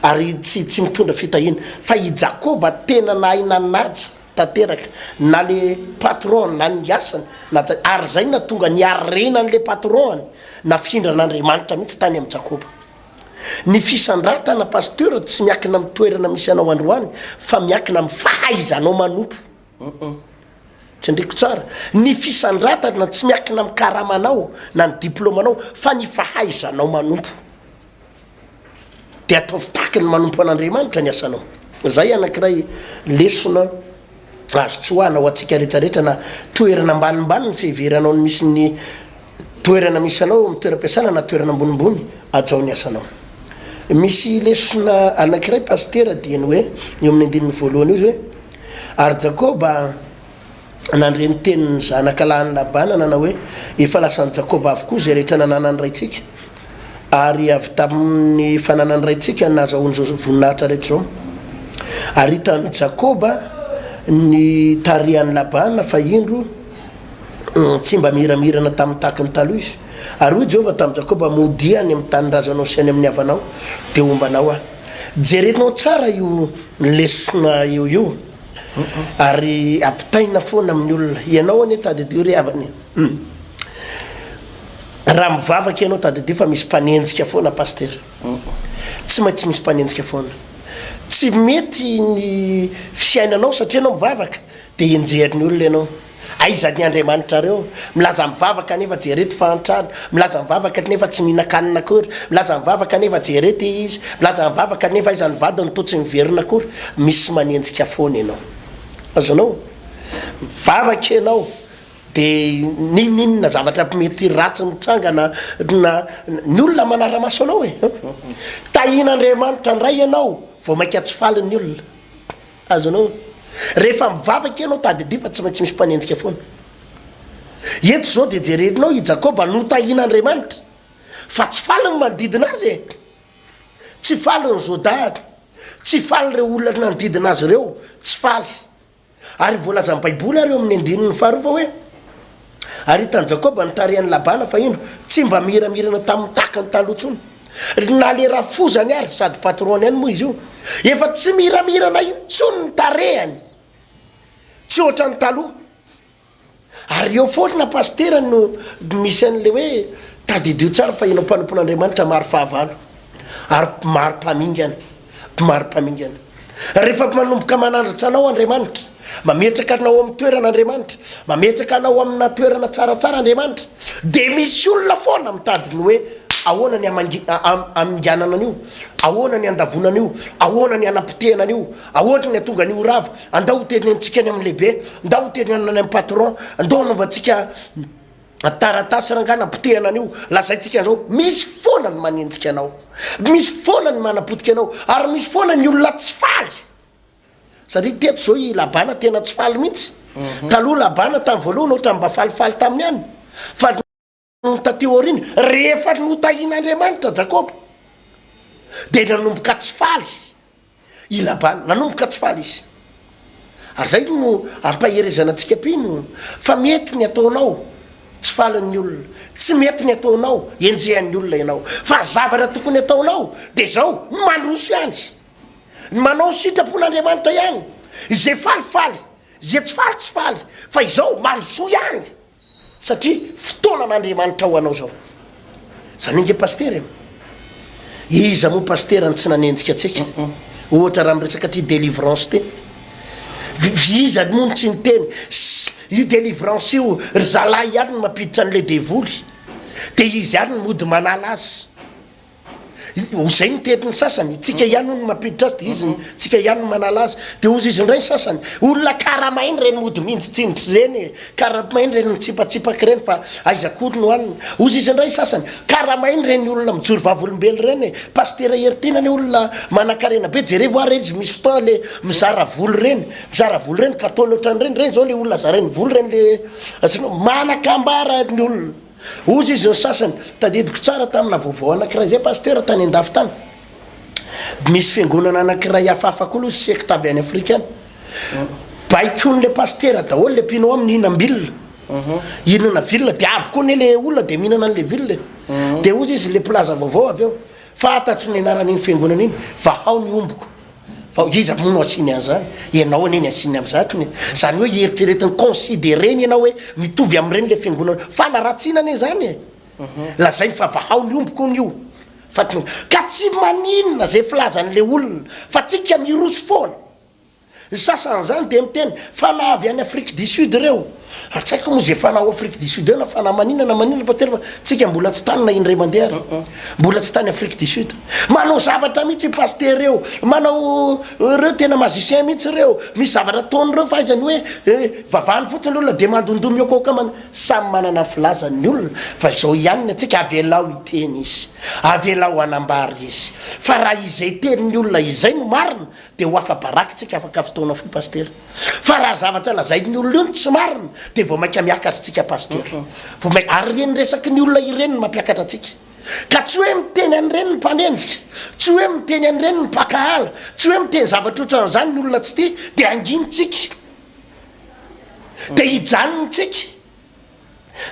Ary tsy tsy mitondra fitahiana. Fa i Jakoba tena nahay nanaja tanteraka na le patron na ny asany na ary zay no nahatonga ny harenan'le patron-ny nafindran'Andriamanitra mihitsy tany amin'i Jakoba. Ny fisandratana Pasteur tsy miakina amin'ny toerana misy anao androany fa miakina amin'ny fahaizanao manompo. Tsindriko tsara, ny fisandratana tsy miankina amin'ny karamanao na ny diplaomanao fa ny fahaizanao manompo. Dia ataovy tahaky ny manompo an'Andriamanitra ny asanao. Izay anankiray lesona azo tsoahana ho antsika rehetrarehetra na toerana ambanimbany ny fiheveranao ny misy ny toerana misy anao eo amin'ny toeram-piasana na toerana ambonimbony, hajao ny asanao. Misy lesona anankiray pasitera dia ny hoe eo amin'ny andininy voalohany io izy hoe Ary Jakoba nandre ny tenin'ny zanaka lahin'i Labana nanao hoe, Efa lasan'i Jakoba avokoa izay rehetra nananan'ny raintsika, ary avy tamin'ny fananan'ny raintsika no nahazahoany izao voninahitra rehetra izao. Ary hitan'i Jakoba ny tarehan'i Labana, fa indro, tsy mba miramirana tamin'ny tahaky ny taloha izy. Ary hoy Jehovah tamin'i Jakoba, Modia any amin'ny tanindrazanao sy any amin'ny havanao, dia homba anao Aho. Jerenao tsara io lesona io io ary ampitaina foana amin'ny olona. Ianao anie tadidio ry havana e. Raha mivavaka ianao tadidio fa misy mpanenjika foana pasitera. Tsy maintsy misy mpanenjika foana. Tsy mety ny fiainanao satria ianao mivavaka dia enjehin'ny olona ianao. Aiza ny Andriamanitrareo? Milaza mivavaka nefa jereto fahantrana, milaza mivavaka nefa tsy mihinan-kanina akory, milaza mivavaka nefa jereto izy, milaza mivavaka nefa aiza ny vadiny toa tsy miverina akory. Misy manenjika foana ianao. Azonao? Mivavaka ianao de n'inon'inona zavatra mety ratsy mitranga na na ny olona manara-maso anao e. Tahian'Andriamanitra indray ianao vao mainka tsy faly ny olona. Azonao? Rehefa mivavaka ianao, tadidio fa tsy maintsy misy mpanenjika foana. Eto izao dia jerenao i Jakoba notahian'Andriamanitra, fa tsy faly ny manodidina azy e! Tsy faly ny Jodà, tsy faly ireo olona nanodidina azy ireo, tsy faly. Ary voalazan'ny Baiboly ary eo amin'ny andininy faharoa fa hoe, Ary hitan'i Jakoba ny tarehin'i Labana fa indro, tsy mba miramirana tamin'ny tahaka ny taloha intsony. Na le rafozany ary, sady patron-ny ihany moa izy io, efa tsy miramirana intsony ny tarehany, tsy ohatran'ny taloha. Ary eo foana pasitera no misy an'le hoe tadidio tsara fa ianao mpanompon'Andriamanitra maro fahavalo ary maro mpamingana. Maro mpamingana. Rehefa manomboka manandratra anao Andriamanitra, mametraka anao amin'ny toerana Andriamanitra, mametraka anao amina toerana tsaratsara Andriamanitra, dia misy olona foana mitady ny hoe ahoana ny haminganana an'io, ahoana ny handavoana an'io, ahoana ny hanapotehana an'io, ahoana ny hahatonga an'io ho rava, andao ho tenenitsika any amin'ny lehibe, andao ho tenenina any amin'ny patron, andao hanaovantsika. Taratasy rangahy napotehana an'io, lazaintsika an'izao, misy foana ny manenjika anao, misy foana ny manapotika anao, ary misy foana ny olona tsy faly. Satria teto izao i Labana tena tsy faly mihitsy. Taloha Labana tamin'ny voalohany ohatran'ny mba falifaly taminy ihany. Fa nony taty aoriana, rehefa notahian'Andriamanitra Jakoba, dia nanomboka tsy faly. I Labana, nanomboka tsy faly izy. Ary izay no ampaherezana antsika mpino fa mety ny ataonao, tsy faly ny olona, tsy mety ny ataonao, enjehan'ny olona ianao. Fa ny zavatra tokony ataonao dia izao, ny mandroso ihany, ny manao ny sitrapon'Andriamanitra ihany, izay faly faly, izay tsy faly tsy faly, fa izao mandrosoa ihany. Satria fotoanan'Andriamanitra ho anao zao. Zany ange pasitera e. Iza moa pasitera no tsy nanenjika antsika? Ohatra raha miresaka ty délivrance ty. Iza moa no tsy niteny? Io délivrance io ry zalahy ihany no mampiditra an'ilay devoly. Dia izy ihany no mody manala azy. Ho zay ny tenin'ny sasany, tsika ihany hono no mampiditra azy de izy tsika ihany no manala azy, de hozy izy indray ny sasany, olona karamainy ireny mody minjitsinjitra ireny e, karamainy ireny mitsipatsipaka ireny fa aiza akory no hanina, hozy izy indray ny sasany, karamainy ireny olona mijoro vavolombelo ireny e, pasitera Heritiana anie olona manankarena be, jerevo ary izy misy fotoana le mizara vola ireny, mizara vola ireny ka ataony ohatran'ireny, ireny zao le olona zarainy vola ireny le asiana, manakambara ny olona. Hozy izy ny sasany, tadidiko tsara tamina vaovao anakiray zay pasitera tany andafy tany, misy fiangonana anakiray hafahafa koa aloha secte avy any afrika any, baikoin'le pasitera daholo le mpino ao aminy hihinam-bilona, hihinana vilona de avy koa anie le olona de mihinana an'le vilona e, de hozy izy le mpilaza vaovao avy eo, fantatro ny anaran'iny fiangonana iny, vahao ny ombiko. Fa iza moa no asiany an'izany? Ianao anie ny asiany amin'izatony e! Izany hoe eritreretiny, considereny ianao hoe mitovy amin'ireny ilay fiangonana. Fanaratsiana anie izany e! Lazainy fa vahao ny ombiko hono io. Fa ka tsy maninona izay filazan'ilay olona fa tsika miroso foana. Ny sasany izany dia miteny fa na avy any Afrique du Sud ireo. Ary tsy haiko moa izay fanahy ao Afrique du Sud eo na fanahy maninona na maninona Pasitera fa tsika mbola tsy tany na indray mandeha ary. Mbola tsy tany Afrique du Sud. Manao zavatra mihitsy i Pasitera eo. Manao ireo tena magicien mihitsy ireo. Misy zavatra ataon'ireo fa aiza ny hoe vavahany fotsiny ny olona dia mandondoa mihoakohoaka man- samy manana ny filazany ny olona fa izao ihany ny antsika avelao hiteny izy. Avelao hanambara izy. Fa raha izay tenin'ny olona izay no marina Dia ho afa-baraka tsika afaka fotoana fohy Pasitera. Fa raha zavatra lazain'ny olona io no tsy marina dia vao mainka miakatra tsika Pasitera. Vao mainka, ary ireny resaky ny olona ireny no mampiakatra antsika. Ka tsy hoe miteny an'ireny ny mpanenjika, tsy hoe miteny an'ireny ny mpakahala, tsy hoe miteny zavatra ohatran'izany ny olona tsy tia dia hangintsika. Dia hijanona tsika.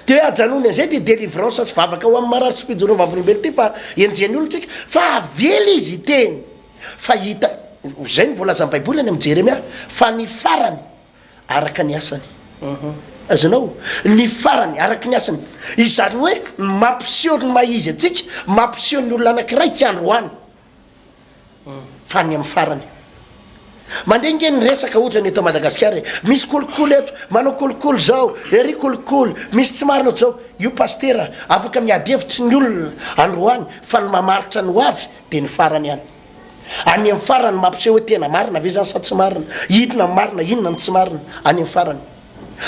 Dia hoe ajanony an'izay ity délivrance sy vavaka ho amin'ny marary sy fijoroana vavolombelona ity fa enjehin'ny olona tsika. Fa avela izy hiteny. Fa hita, izay no voalazan'ny Baiboly any amin'ny Jeremia, fa ny farany araka ny asany. Azonao? Ny farany araka ny asany. Izany hoe mampiseho ny maha izy antsika, mampiseho ny olona anankiray tsy androany. Fa any amin'ny farany. Mandeha nge ny resaka ohatra ny eto Madagasikara e, misy kolikoly eto, manao kolikoly zao, ery kolikoly, misy tsy marina ohatr'izao. Io pasitera afaka miady hevitry ny olona androany fa ny mamaritra ny ho avy dia ny farany ihany. Any amin'ny farany mampiseho hoe tena marina ve zany sa tsy marina, inona ny marina, inona ny tsy marina, any amin'ny farany.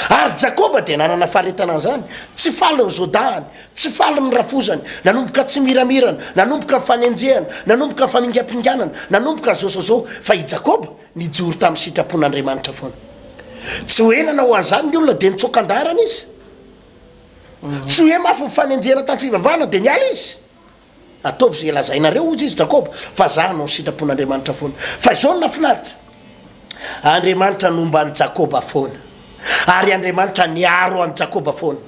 Ary Jakoba dia nanana faharetana an'izany, tsy faly ny zodahany, tsy faly ny rafozany, nanomboka tsy miramirana, nanomboka ny fanenjehana, nanomboka ny famingampinganana, nanomboka ny zao zao zao, fa i Jakoba nijoro tamin'ny sitrapon'Andriamanitra foana. Tsy hoe nanao an'izany ny olona dia nitsoaka an-daharana izy. Tsy hoe mafy ny fanenjehana tamin'ny fivavahana dia niala izy. Ataovy izay lazainareo, hozy izy, Jakoba, fa za hanao ny sitrapon'Andriamanitra foana. Fa izao no nahafinaritra, Andriamanitra nomba an'i Jakoba foana, ary Andriamanitra niaro an'i Jakoba foana.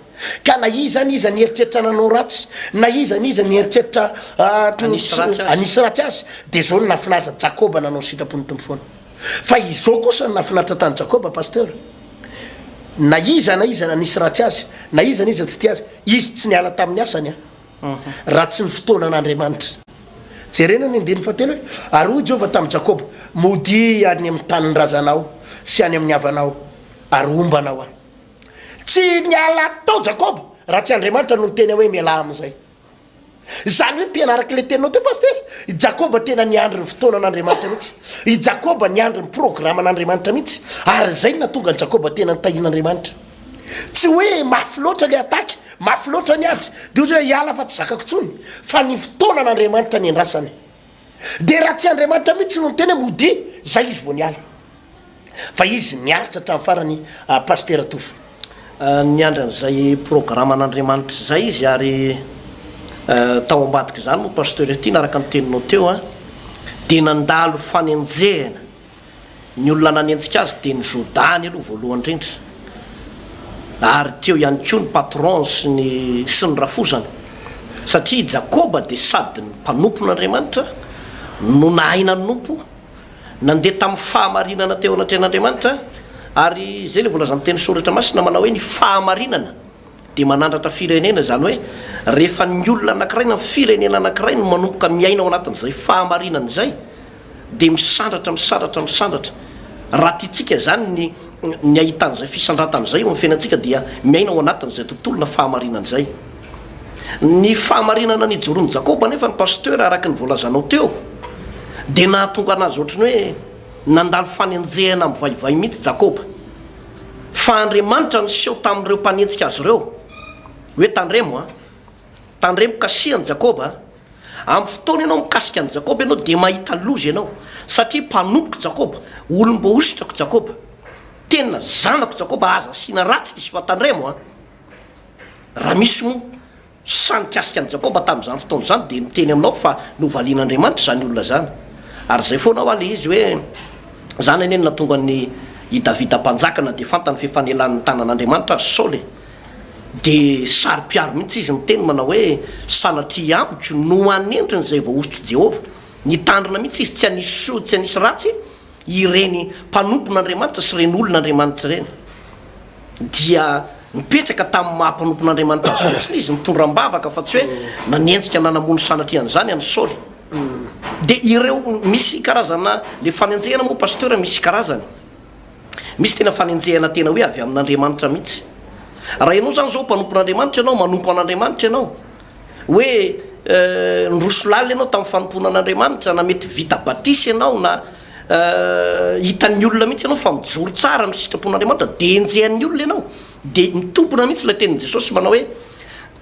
Ka na iza n'iza nieritreritra nanao ratsy, na iza n'iza nieritreritra hanisy ratsy azy, dia izao no nahafinaritra, Jakoba nanao ny sitrapon'ny Tompo foana. Fa izao kosa no nahafinaritra tany Jakoba, Pasteur, na iza na iza nanisy ratsy azy, na iza n'iza tsy tia azy, izy tsy niala tamin'ny asany an. raha tsy ny fotoanan'Andriamanitra. Jerena ny andininy fahatelo hoe, Ary hoy Jehovah tamin'i Jakoba, Modia any amin'ny tanin-drazanao sy any amin'ny havanao, ary homba anao Aho. Tsy niala tao Jakoba raha tsy Andriamanitra no niteny hoe mialà amin'izay. Izany hoe tena araka ilay teninao teo Pasitera, i Jakoba tena niandry ny fotoanan'Andriamanitra mihitsy. I Jakoba niandry ny programan'Andriamanitra mihitsy, ary izay no nahatonga an'i Jakoba tena nitahian'Andriamanitra. Tsy hoe mafy loatra ilay attaque. Mafy loatra ny ady. Dia hoy izy hoe hiala fa tsy zakako intsony. Fa ny fotoanan'Andriamanitra niandrasany. Dia raha tsy Andriamanitra mihitsy no niteny hoe modia, zay izy vao niala. Fa izy niaritra hatramin'ny farany Pasitera Tovo. Niandry an'izay programan'Andriamanitra izay izy ary tao ambadik'izany moa Pasteur Tiana araka ny teninao teo dia nandalo fanenjehana. Ny olona nanenjika azy dia ny Jodany aloha voalohany indrindra ary teo ihany koa ny patron sy ny sy ny rafozany satria i Jakoba dia sady ny mpanompon'Andriamanitra no nahay nanompo, nandeha tamin'ny fahamarinana teo anatrehan'Andriamanitra ary izay ilay voalazan'ny teny soratra masina manao hoe ny fahamarinana dia manandratra firenena, izany hoe rehefa ny olona anankiray na ny firenena anankiray no manomboka miaina ao anatin'izay fahamarinana izay dia misandratra, misandratra, misandratra. Raha tiantsika izany ny ny hahita an'izay fisandratana izay eo amin'ny fiainantsika dia miaina ao anatin'izay tontolona fahamarinana izay. Ny fahamarinana nijoroan'i Jakoba anefa ny pasteur araka ny voalazanao teo dia nahatonga anazy ohatry ny hoe nandalo fanenjehana mivaivay mihitsy Jakoba. Fa Andriamanitra niseho tamin'ireo mpanenjika azy ireo hoe tandremo a, tandremo kasihan'i Jakoba a. Amin'ny fotoana ianao mikasika an'i Jakoba ianao dia mahita loza ianao satria mpanompoko Jakoba, olom-boahositrako Jakoba, tena zanako Jakoba, aza asiana ratsy izy fa tandremo a! Raha misy moa sahy nikasika an'i Jakoba tamin'izany fotoana izany dia miteny aminao fa novalian'Andriamanitra izany olona izany. Ary izay foana hoa ilay izy hoe izany anie no nahatonga an'i i Davida mpanjaka na dia fantany fa efa nelan'ny tanan'Andriamanitra aza Saoly e! Dia saro-piaro mihitsy izy niteny manao hoe, Sanatria amiko no hanendry an'izay voahosotr'i Jehovah. Nitandrina mihitsy izy tsy hanisy soa tsy hanisy ratsy ireny mpanompon'Andriamanitra sy ireny olon'Andriamanitra ireny. Dia nipetraka tamin'ny maha mpanompon'Andriamanitra azy fotsiny izy, nitondra am-bavaka fa tsy hoe nanenjika na namono sanatria an'izany an'i Saoly. Dia ireo misy karazana, ilay fanenjehana moa Pasteur misy karazany. Misy tena fanenjehana tena hoe avy amin'Andriamanitra mihitsy. Raha ianao izany izao mpanompon'Andriamanitra ianao, manompo an'Andriamanitra ianao, hoe niroso lalina ianao tamin'ny fanompoana an'Andriamanitra, na mety vita batisa ianao, na hitan'ny olona mihitsy ianao fa mijoro tsara amin'ny sitrapon'Andriamanitra, dia enjehan'ny olona ianao. Dia mitombina mihitsy ilay tenin'i Jesosy manao hoe,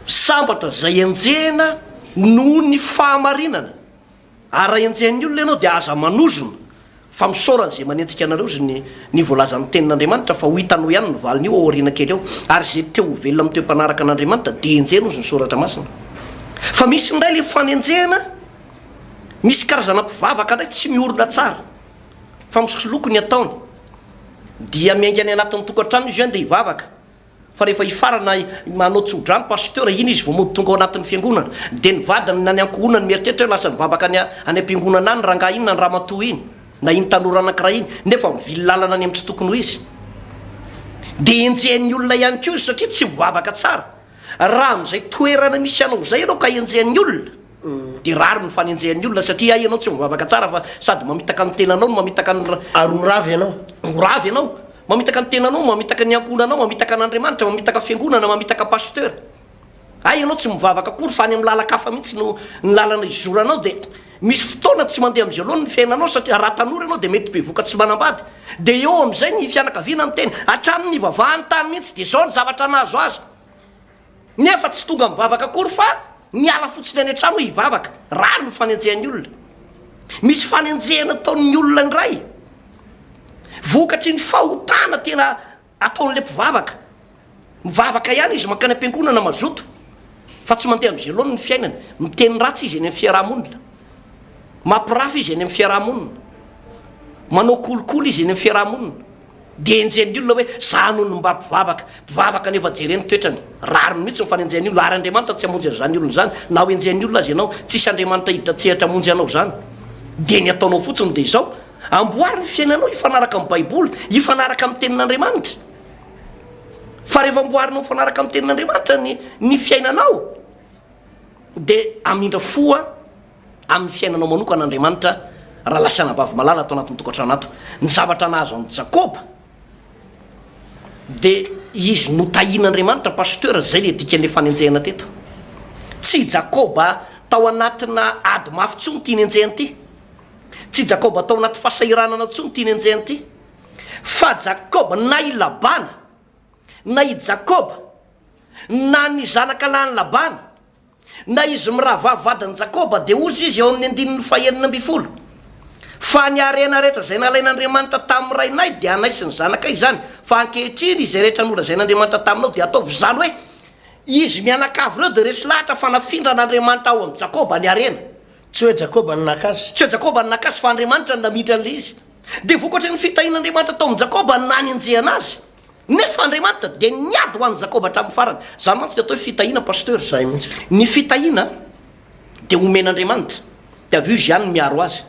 sambatra izay enjehina noho ny fahamarinana. Ary raha enjehin'ny olona ianao dia aza manozona fa misaora an'izay manenjika anareo izy ny ny voalazan'ny tenin'Andriamanitra fa ho hitanao ihany ny valin'io ao aoriana kely ao ary izay te ho velona amin'ny toe-panaraka an'Andriamanitra dia enjehina ozy ny soratra masina fa misy indray le fanenjehana misy karazana mpivavaka indray tsy miorina tsara fa misoloky ny ataony dia miainga any anatin'ny tokantrano izy hoe andeha hivavaka Fa rehefa hifarana manao tso-drano pasteur iny izy vao mody tonga ao anatin'ny fiangonana. Dia ny vadiny na ny ankohonany mieritreritra hoe lasa nivavaka any any am-piangonana any rangahy iny na ny ramatoa iny na iny tanora anankiray iny nefa mivily lalana any amin'ny tsy tokony ho izy. Dia enjehin'ny olona ihany koa izy satria tsy mivavaka tsara. Raha amin'izay toerana misy anao izay ianao ka enjehin'ny olona dia rariny ny fanenjehan'ny olona satria hay ianao tsy mivavaka tsara fa sady mamitaka ny tenanao no mamitaka ny Ary ho rava ianao. Ho rava ianao. Mamitaka ny tenanao, mamitaka ny ankohonanao, mamitaka an'Andriamanitra, mamitaka fiangonana, mamitaka pasteur. Hay ianao tsy mivavaka akory fa any amin'ny lalan-kafa mihitsy no ny lalana izoranao dia misy fotoana tsy mandeha amin'izay loany ny fiainanao satria raha tanora ianao dia mety bevoka tsy manambady dia eo amin'izay ny fianakaviana miteny hatramin'ny nivavahany tany mihitsy dia izao ny zavatra nahazo azy. Nefa tsy tonga mivavaka akory fa miala fotsiny any an-trano hoe hivavaka. Rariny ny fanenjehan'ny olona. Misy fanenjehana ataon'ny olona indray vokatry ny fahotana tena ataon'ilay mpivavaka. Mivavaka ihany izy, mankany am-piangonana mazoto, fa tsy mandeha amin'izay laoniny ny fiainany. Miteny ratsy izy eny amin'ny fiaraha-monina. Mampirafy izy eny amin'ny fiaraha-monina. Manao kolikoly izy eny amin'ny fiaraha-monina. Dia enjehin'ny olona hoe za no mba mpivavaka, mpivavaka nefa jereo ny toetrany, rariny mihitsy ny fanenjehan'ny olona, ary Andriamanitra tsy hamonjy an'izany olona izany, na ho enjehin'ny olona aza ianao, tsisy Andriamanitra hiditra an-tsehatra hamonjy anao izany, dia ny ataonao fotsiny dia izao, amboary ny fiainanao hifanaraka amin'ny baiboly, hifanaraka amin'ny tenin'Andriamanitra, fa rehefa amboarinao mifanaraka amin'ny tenin'Andriamanitra ny ny fiainanao, dia hamindra fo amin'ny fiainanao manokana Andriamanitra, rahalahy sy anabavy malala ato anatin'ny tokantrano ato. Ny zavatra nahazo an'i Jakoba dia izy notahian'Andriamanitra, Pasteur, izay le dikan'le fanenjehana teto. Tsy i Jakoba tao anatina ady mafy intsony ity nenjehana ity. Tsy i Jakoba tao anaty fahasahiranana intsony ity nenjehana ity. Fa Jakoba na i Labana na i Jakoba. Na ny zanaka lahin'i Labana, na izy mirahavavy vadin'i Jakoba, dia hozy izy eo amin'ny andininy fahenina ambinifolo, Fa ny harena rehetra izay nalain'Andriamanitra tamin'ny rainay dia anay sy ny zanakay izany, fa ankehitriny izay rehetra nolazain'Andriamanitra taminao dia ataovy. Izany hoe, izy mianakavy ireo dia resy lahatra fa nafindran'Andriamanitra ao amin'i Jakoba ny harena. Tsy hoe Jakoba no naka azy. Tsy hoe Jakoba no naka azy, fa Andriamanitra no namindra an'ilay izy. Dia vokatry ny fitahian'Andriamanitra tao amin'i Jakoba no nanenjehana azy. Nefa Andriamanitra dia niady ho an'i Jakoba hatramin'ny farany. Izany mantsy ny atao hoe fitahiana Pasteur. Izay mihitsy. Ny fitahiana dia omen'Andriamanitra, dia avy eo Izy ihany no miaro azy.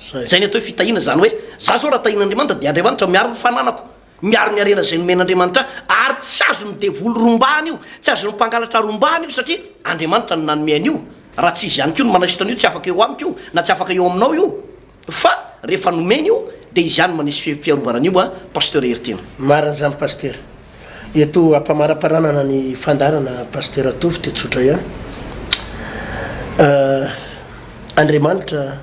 Izay. Izay ny atao hoe fitahiana, izany hoe za zao raha tahian'Andriamanitra dia Andriamanitra miaro ny fananako, miaro ny harena izay nomen'Andriamanitra ahy, ary tsy azon'ny devoly rombahana io, tsy azon'ny mpangalatra rombahana io satria Andriamanitra no nanome an'io, raha tsy Izy ihany koa no manaisotra an'io tsy afaka eo amiko io na tsy afaka eo aminao io. Fa rehefa nomeny io dia izy ihany manisy fiarovana an'io an Pasteur Heritiana. Marina izany Pasitera. Eto ampamaraparanana ny fandaharana Pasitera Tovo dia tsotra ihany. Andriamanitra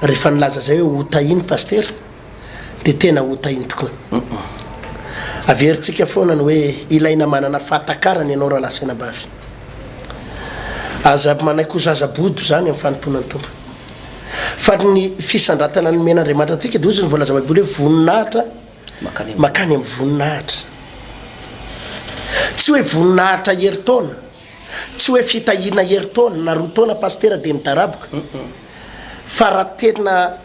rehefa nilaza izay hoe ho tahiny Pasitera dia tena ho tahiny tokoa. Averintsika foana ny hoe ilaina manana fahatakarana ianao rahalahy sy anabavy. Aza manaiky ho zaza bodo izany amin'ny fanompoana ny Tompo. Fa ny fisandratana nomen'Andriamanitra antsika dia hozy ny voalaza Baiboly hoe voninahitra makany amin'ny voninahitra. Tsy hoe voninahitra herintaona, tsy hoe fitahiana herintaona na roa taona pasitera dia midaraboka. Fa raha tena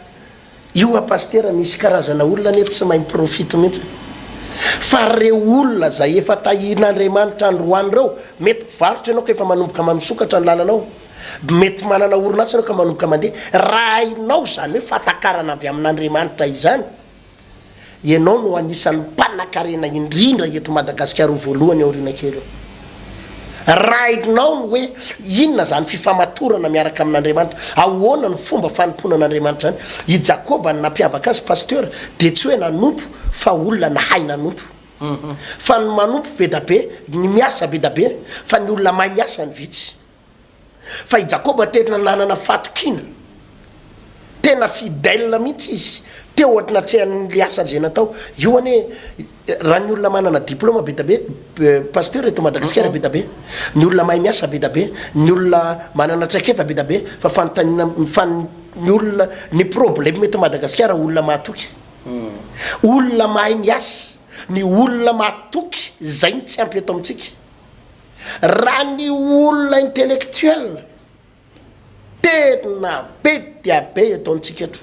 io a pasitera misy karazana olona anie tsy mahay mi-profite mihitsy. Fa reo olona zay efa tahian'Andriamanitra androany reo, mety mpivarotra ianao ka efa manomboka misokatra ny lalanao. Mety manana orinasa ianao ka manomboka mandeha. Raha hainao izany hoe fahatakarana avy amin'Andriamanitra izany, ianao no anisan'ny mpanakarena indrindra eto Madagasikara ho voalohany aoriana kely eo. Raha hainao ny hoe inona izany fifamatorana miaraka amin'Andriamanitra, ahoana ny fomba fanompoana an'Andriamanitra izany. I Jakoba ny nampiavaka azy Pasteur dia tsy hoe nanompo fa olona nahay nanompo. Fa ny manompo be da be, ny miasa be da be, fa ny olona mahay miasa ny vitsy. Fa i Jakoba tena nanana fahatokiana, tena fidèle mihitsy izy teo anatrehan'le asa izay natao. Io anie raha ny olona manana diplôme be da be, pasteur eto Madagasikara be da be, ny olona mahay miasa be da be, ny olona manana traikefa be da be, fa fanontaniana, fa ny olona, ny problème eto Madagasikara olona mahatoky, olona mahay miasa, ny olona mahatoky zay no tsy ampy eto amintsika. Raha ny olona intellectuel tena be dia be eto amintsika eto,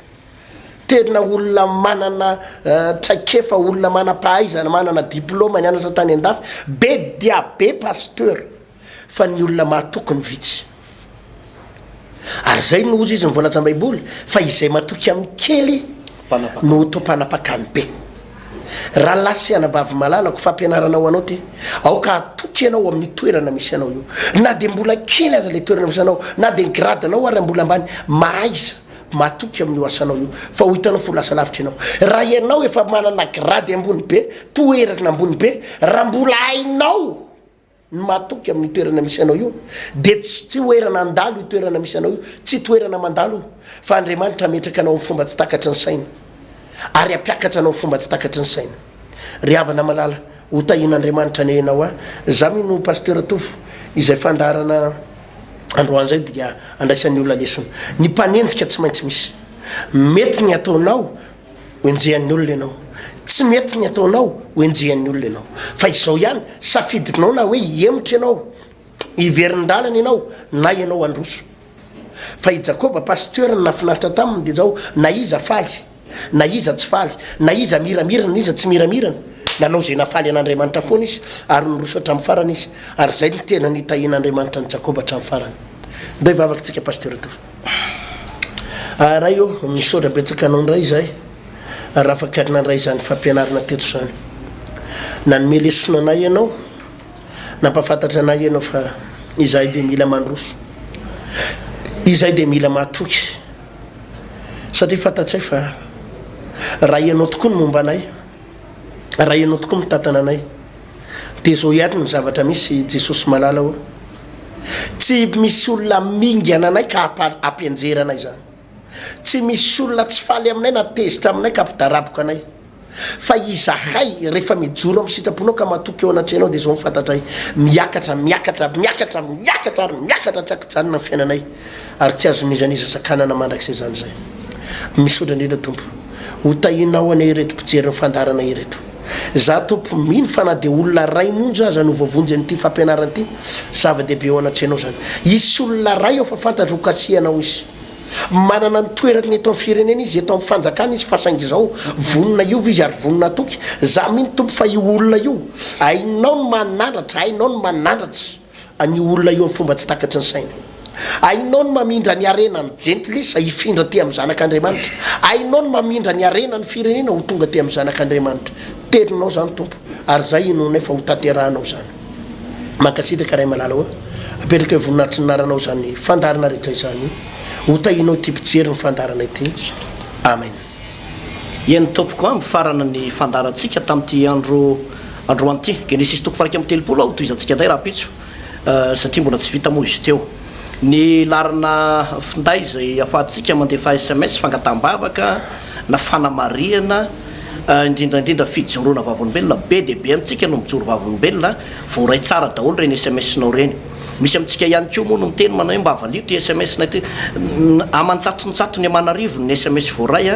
tena olona manana traikefa, olona manam-pahaizana, manana diploma, nianatra tany an-dafy, be dia be pasteur, fa ny olona mahatoky no vitsy. Ary izay no hozy izy ny voalazam-baiboly fa izay matoky amin'ny kely no ho tompanapaka ny be. Rahalahy sy anabavy malalako, fampianarana ho anao ty, aoka hatoky ianao amin'ny toerana misy anao io. Na dia mbola kely aza ilay toerana misy anao, na dia ny grade-nao ary mbola ambany, mahaiza matoky amin'io asanao io fa ho hitanao fa ho lasa lavitra ianao. Raha ianao efa manana grade ambony be, toerana ambony be, raha mbola hainao Ny mahatoky amin'io toerana misy anao io dia tsy toerana handalo io toerana misy anao io, tsy toerana mandalo io, fa Andriamanitra hametraka anao amin'ny fomba tsy takatry ny saina, ary hampiakatra anao amin'ny fomba tsy takatry ny saina. Ry havana malala, ho tahian'Andriamanitra anie ianao a! Za mino Pasteur Tovo, izay fandaharana androany izay dia andraisan'ny olona lesona. Ny mpanenjika tsy maintsy misy. Mety ny ataonao ho enjehan'ny olona ianao. Tsy mety ny ataonao ho enjehan'ny olona ianao. Fa izao ihany, safidinao na hoe hihemotra ianao, hiverin-dalana ianao na ianao handroso. Fa i Jakoba pasteur ny nahafinaritra taminy dia izao, na iza faly, na iza tsy faly, na iza miramirana na iza tsy miramirana, nanao izay nahafaly an'Andriamanitra foana izy ary niroso hatramin'ny farany izy. Ary izay no tena nitahian'Andriamanitra an'i Jakoba hatramin'ny farany. Ndao hivavaka tsika Pasteur Tovo. Ah Ray ô, misaotra betsaka Anao indray izahay raha afaka nandray izany fampianarana teto izany. Nanome lesona anay Ianao, nampahafantatra anay Ianao fa izahay dia mila mandroso, izahay dia mila mahatoky, satria fantatray fa raha Ianao tokoa no momba anay, raha Ianao tokoa mitantana anay, Dia izao ihany ny zavatra misy Jesosy malala ô! Tsy misy olona mingana anay ka hampianjera anay izany. Tsy misy olona tsy faly aminay na tezitra aminay ka hampidaraboka anay. Fa izahay, rehefa mijoro amin'ny sitraponao ka matoky eo anatrehanao dia izao no fantatray, miakatra, miakatra, miakatra, miakatra ary miakatra tsy ankijanona ny fiainanay ary tsy azon'iza n'iza sakanana mandrakizay izany izay. Misaotra indrindra Tompo. Ho tahianao anie ireto mpijery ny fandaharana ireto. Za Tompo mino fa na dia olona ray monja aza no voavonjy an'ity fampianarana ity, zava-dehibe eo anatrehanao izany. Hisy olona ray ao fa fantatro ho kasihanao izy. Manana ny toerany eto amin'ny firenena izy, eto amin'ny fanjakana izy fa saingy izao, vonona hiova izy ary vonona hatoky. Za mino Tompo fa io olona io, hainao ny manandratra, hainao ny manandratra an'io olona io amin'ny fomba tsy takatry ny saina. Hainao ny mamindra ny harenan'ny jentilisa hifindra aty amin'ny zanak'Andriamanitra. Hainao ny mamindra ny harenan'ny firenena ho tonga aty amin'ny zanak'Andriamanitra. Teninao izany Tompo ary izay inoanay fa ho tanterahanao izany. Mankasitraka Ray malala ô. Apetraka eo voninahitry ny anaranao izany fandaharana rehetra izany. Ho tahianao ity mpijery ny fandaharana ity. Amen. Eny tompoko a, mifarana ny fandaharantsika tamin'ity andro androany ity. Genesisy toko faha 31 a, hotohizantsika indray rahampitso satria mbola tsy vita moa izy teo. Ny laharana finday izay ahafahantsika mandefa sms fangataham-bavaka na fanamarihana indrindra indrindra fijoroana vavolombelona, be dia be amintsika no mijoro vavolombelona, voaray tsara daholo ireny sms-nao ireny. Misy amintsika ihany koa moa no miteny manao hoe mba valio ity sms-nay ity. Aman-jatonjatony aman'arivony ny sms voaray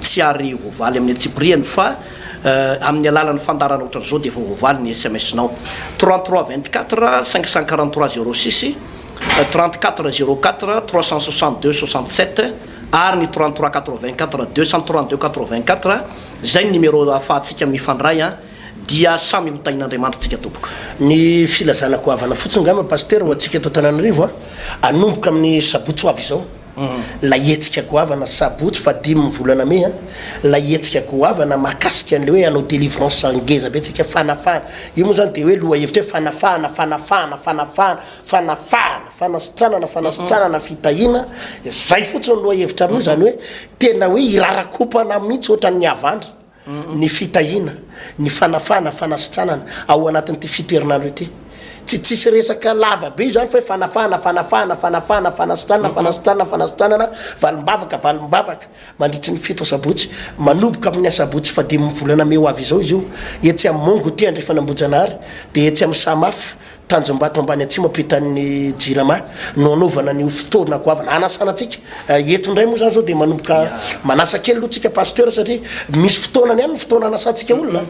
tsy ary voavaly amin'ny antsipiriany fa amin'ny alalan'ny fandaharana ohatran'izao dia efa voavaly ny sms-nao. 33 24 543 06, 34 04 362 67 ary ny 33 84 232 84, izay ny numéro ahafahantsika mifandray an, dia samy ho tahin'Andriamanitra tsika tompoko. Ny filazana goavana fotsiny angamba Pasitera ho antsika eto Antananarivo an, hanomboka amin'ny sabotsy ho avy izao ilay hetsika goavana, sabotsy fahadimin'ny volana mey an, ilay hetsika goavana mahakasika an'ilay hoe hanao délivrance ngeza be tsika, fanafahana, io moa izany dia hoe lohahevitra hoe fanafahana, fanafahana, fanafahana, fanafahana, fanasitranana, fanasitranana, fitahiana, izay fotsiny ny lohahevitra amin'io, izany hoe tena hoe hirarakopana mihitsy ohatran'ny havandra ny fitahiana, ny fanafahana, fanasitranana ao anatin'ity fitoherinandro ity. Tsy tsisy resaka lava be io zany fa hoe fanafahana, fanafahana, fanafahana, fanasitranana, fanasitranana, fanasitranana, valim-bavaka, valim-bavaka mandritry ny fito asabotsy, manomboka amin'ny asabotsy fahadimin'ny volana mey ho avy izao izy io, etsy amin'ny Mont Goûter Andrefan'Ambohijanahary, dia etsy amin'ny Samaf, Tanjombato ambany atsimo ampitan'ny Jirama no anaovana an'io fotoana goavana hanasana antsika. Eto indray moa izany izao dia manomboka manasa kely aloha tsika Pasteur satria misy fotoanany ihany ny fotoana hanasantsika olona.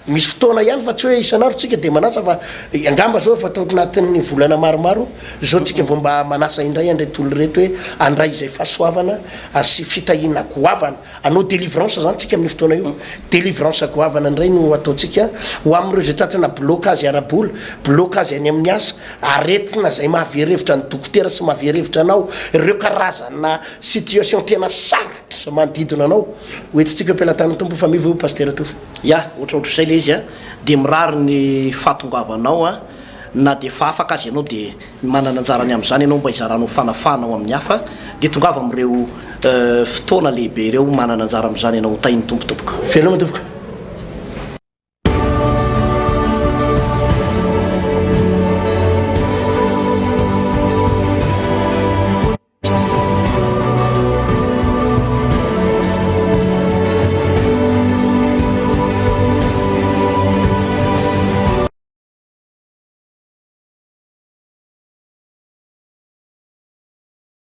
Misy fotoana ihany fa tsy hoe isan'andro tsika dia manasa fa angamba izao efa tao anatin'ny volana maromaro izao tsika vao mba manasa indray an'ireto olona ireto hoe handray izay fahasoavana sy fitahiana goavana. Hanao délivrance zany tsika amin'io fotoana io. Délivrance goavana indray no ataontsika ho amin'ireo izay tratrana blocage ara-bola, blocage any amin'ny asa, aretina izay mahavery hevitra ny dokotera sy mahavery hevitra anao, ireo karazana situation tena sarotra manodidina anao. Ho entintsika eo am-pelatanan'ny Tompo fa miova io Pasitera Tovo. Ya, ohatrohatr'izay ilay izy a, dia mirary ny fahatongavanao a, na dia efa afaka aza ianao dia Manana anjara ny amin'izany ianao mba hizaranao fanafahana ho amin'ny hafa, dia tongava amin'ireo fotoana lehibe ireo, manana anjara amin'izany ianao, ho tahin'ny Tompo tompoko. Veloma tompoko.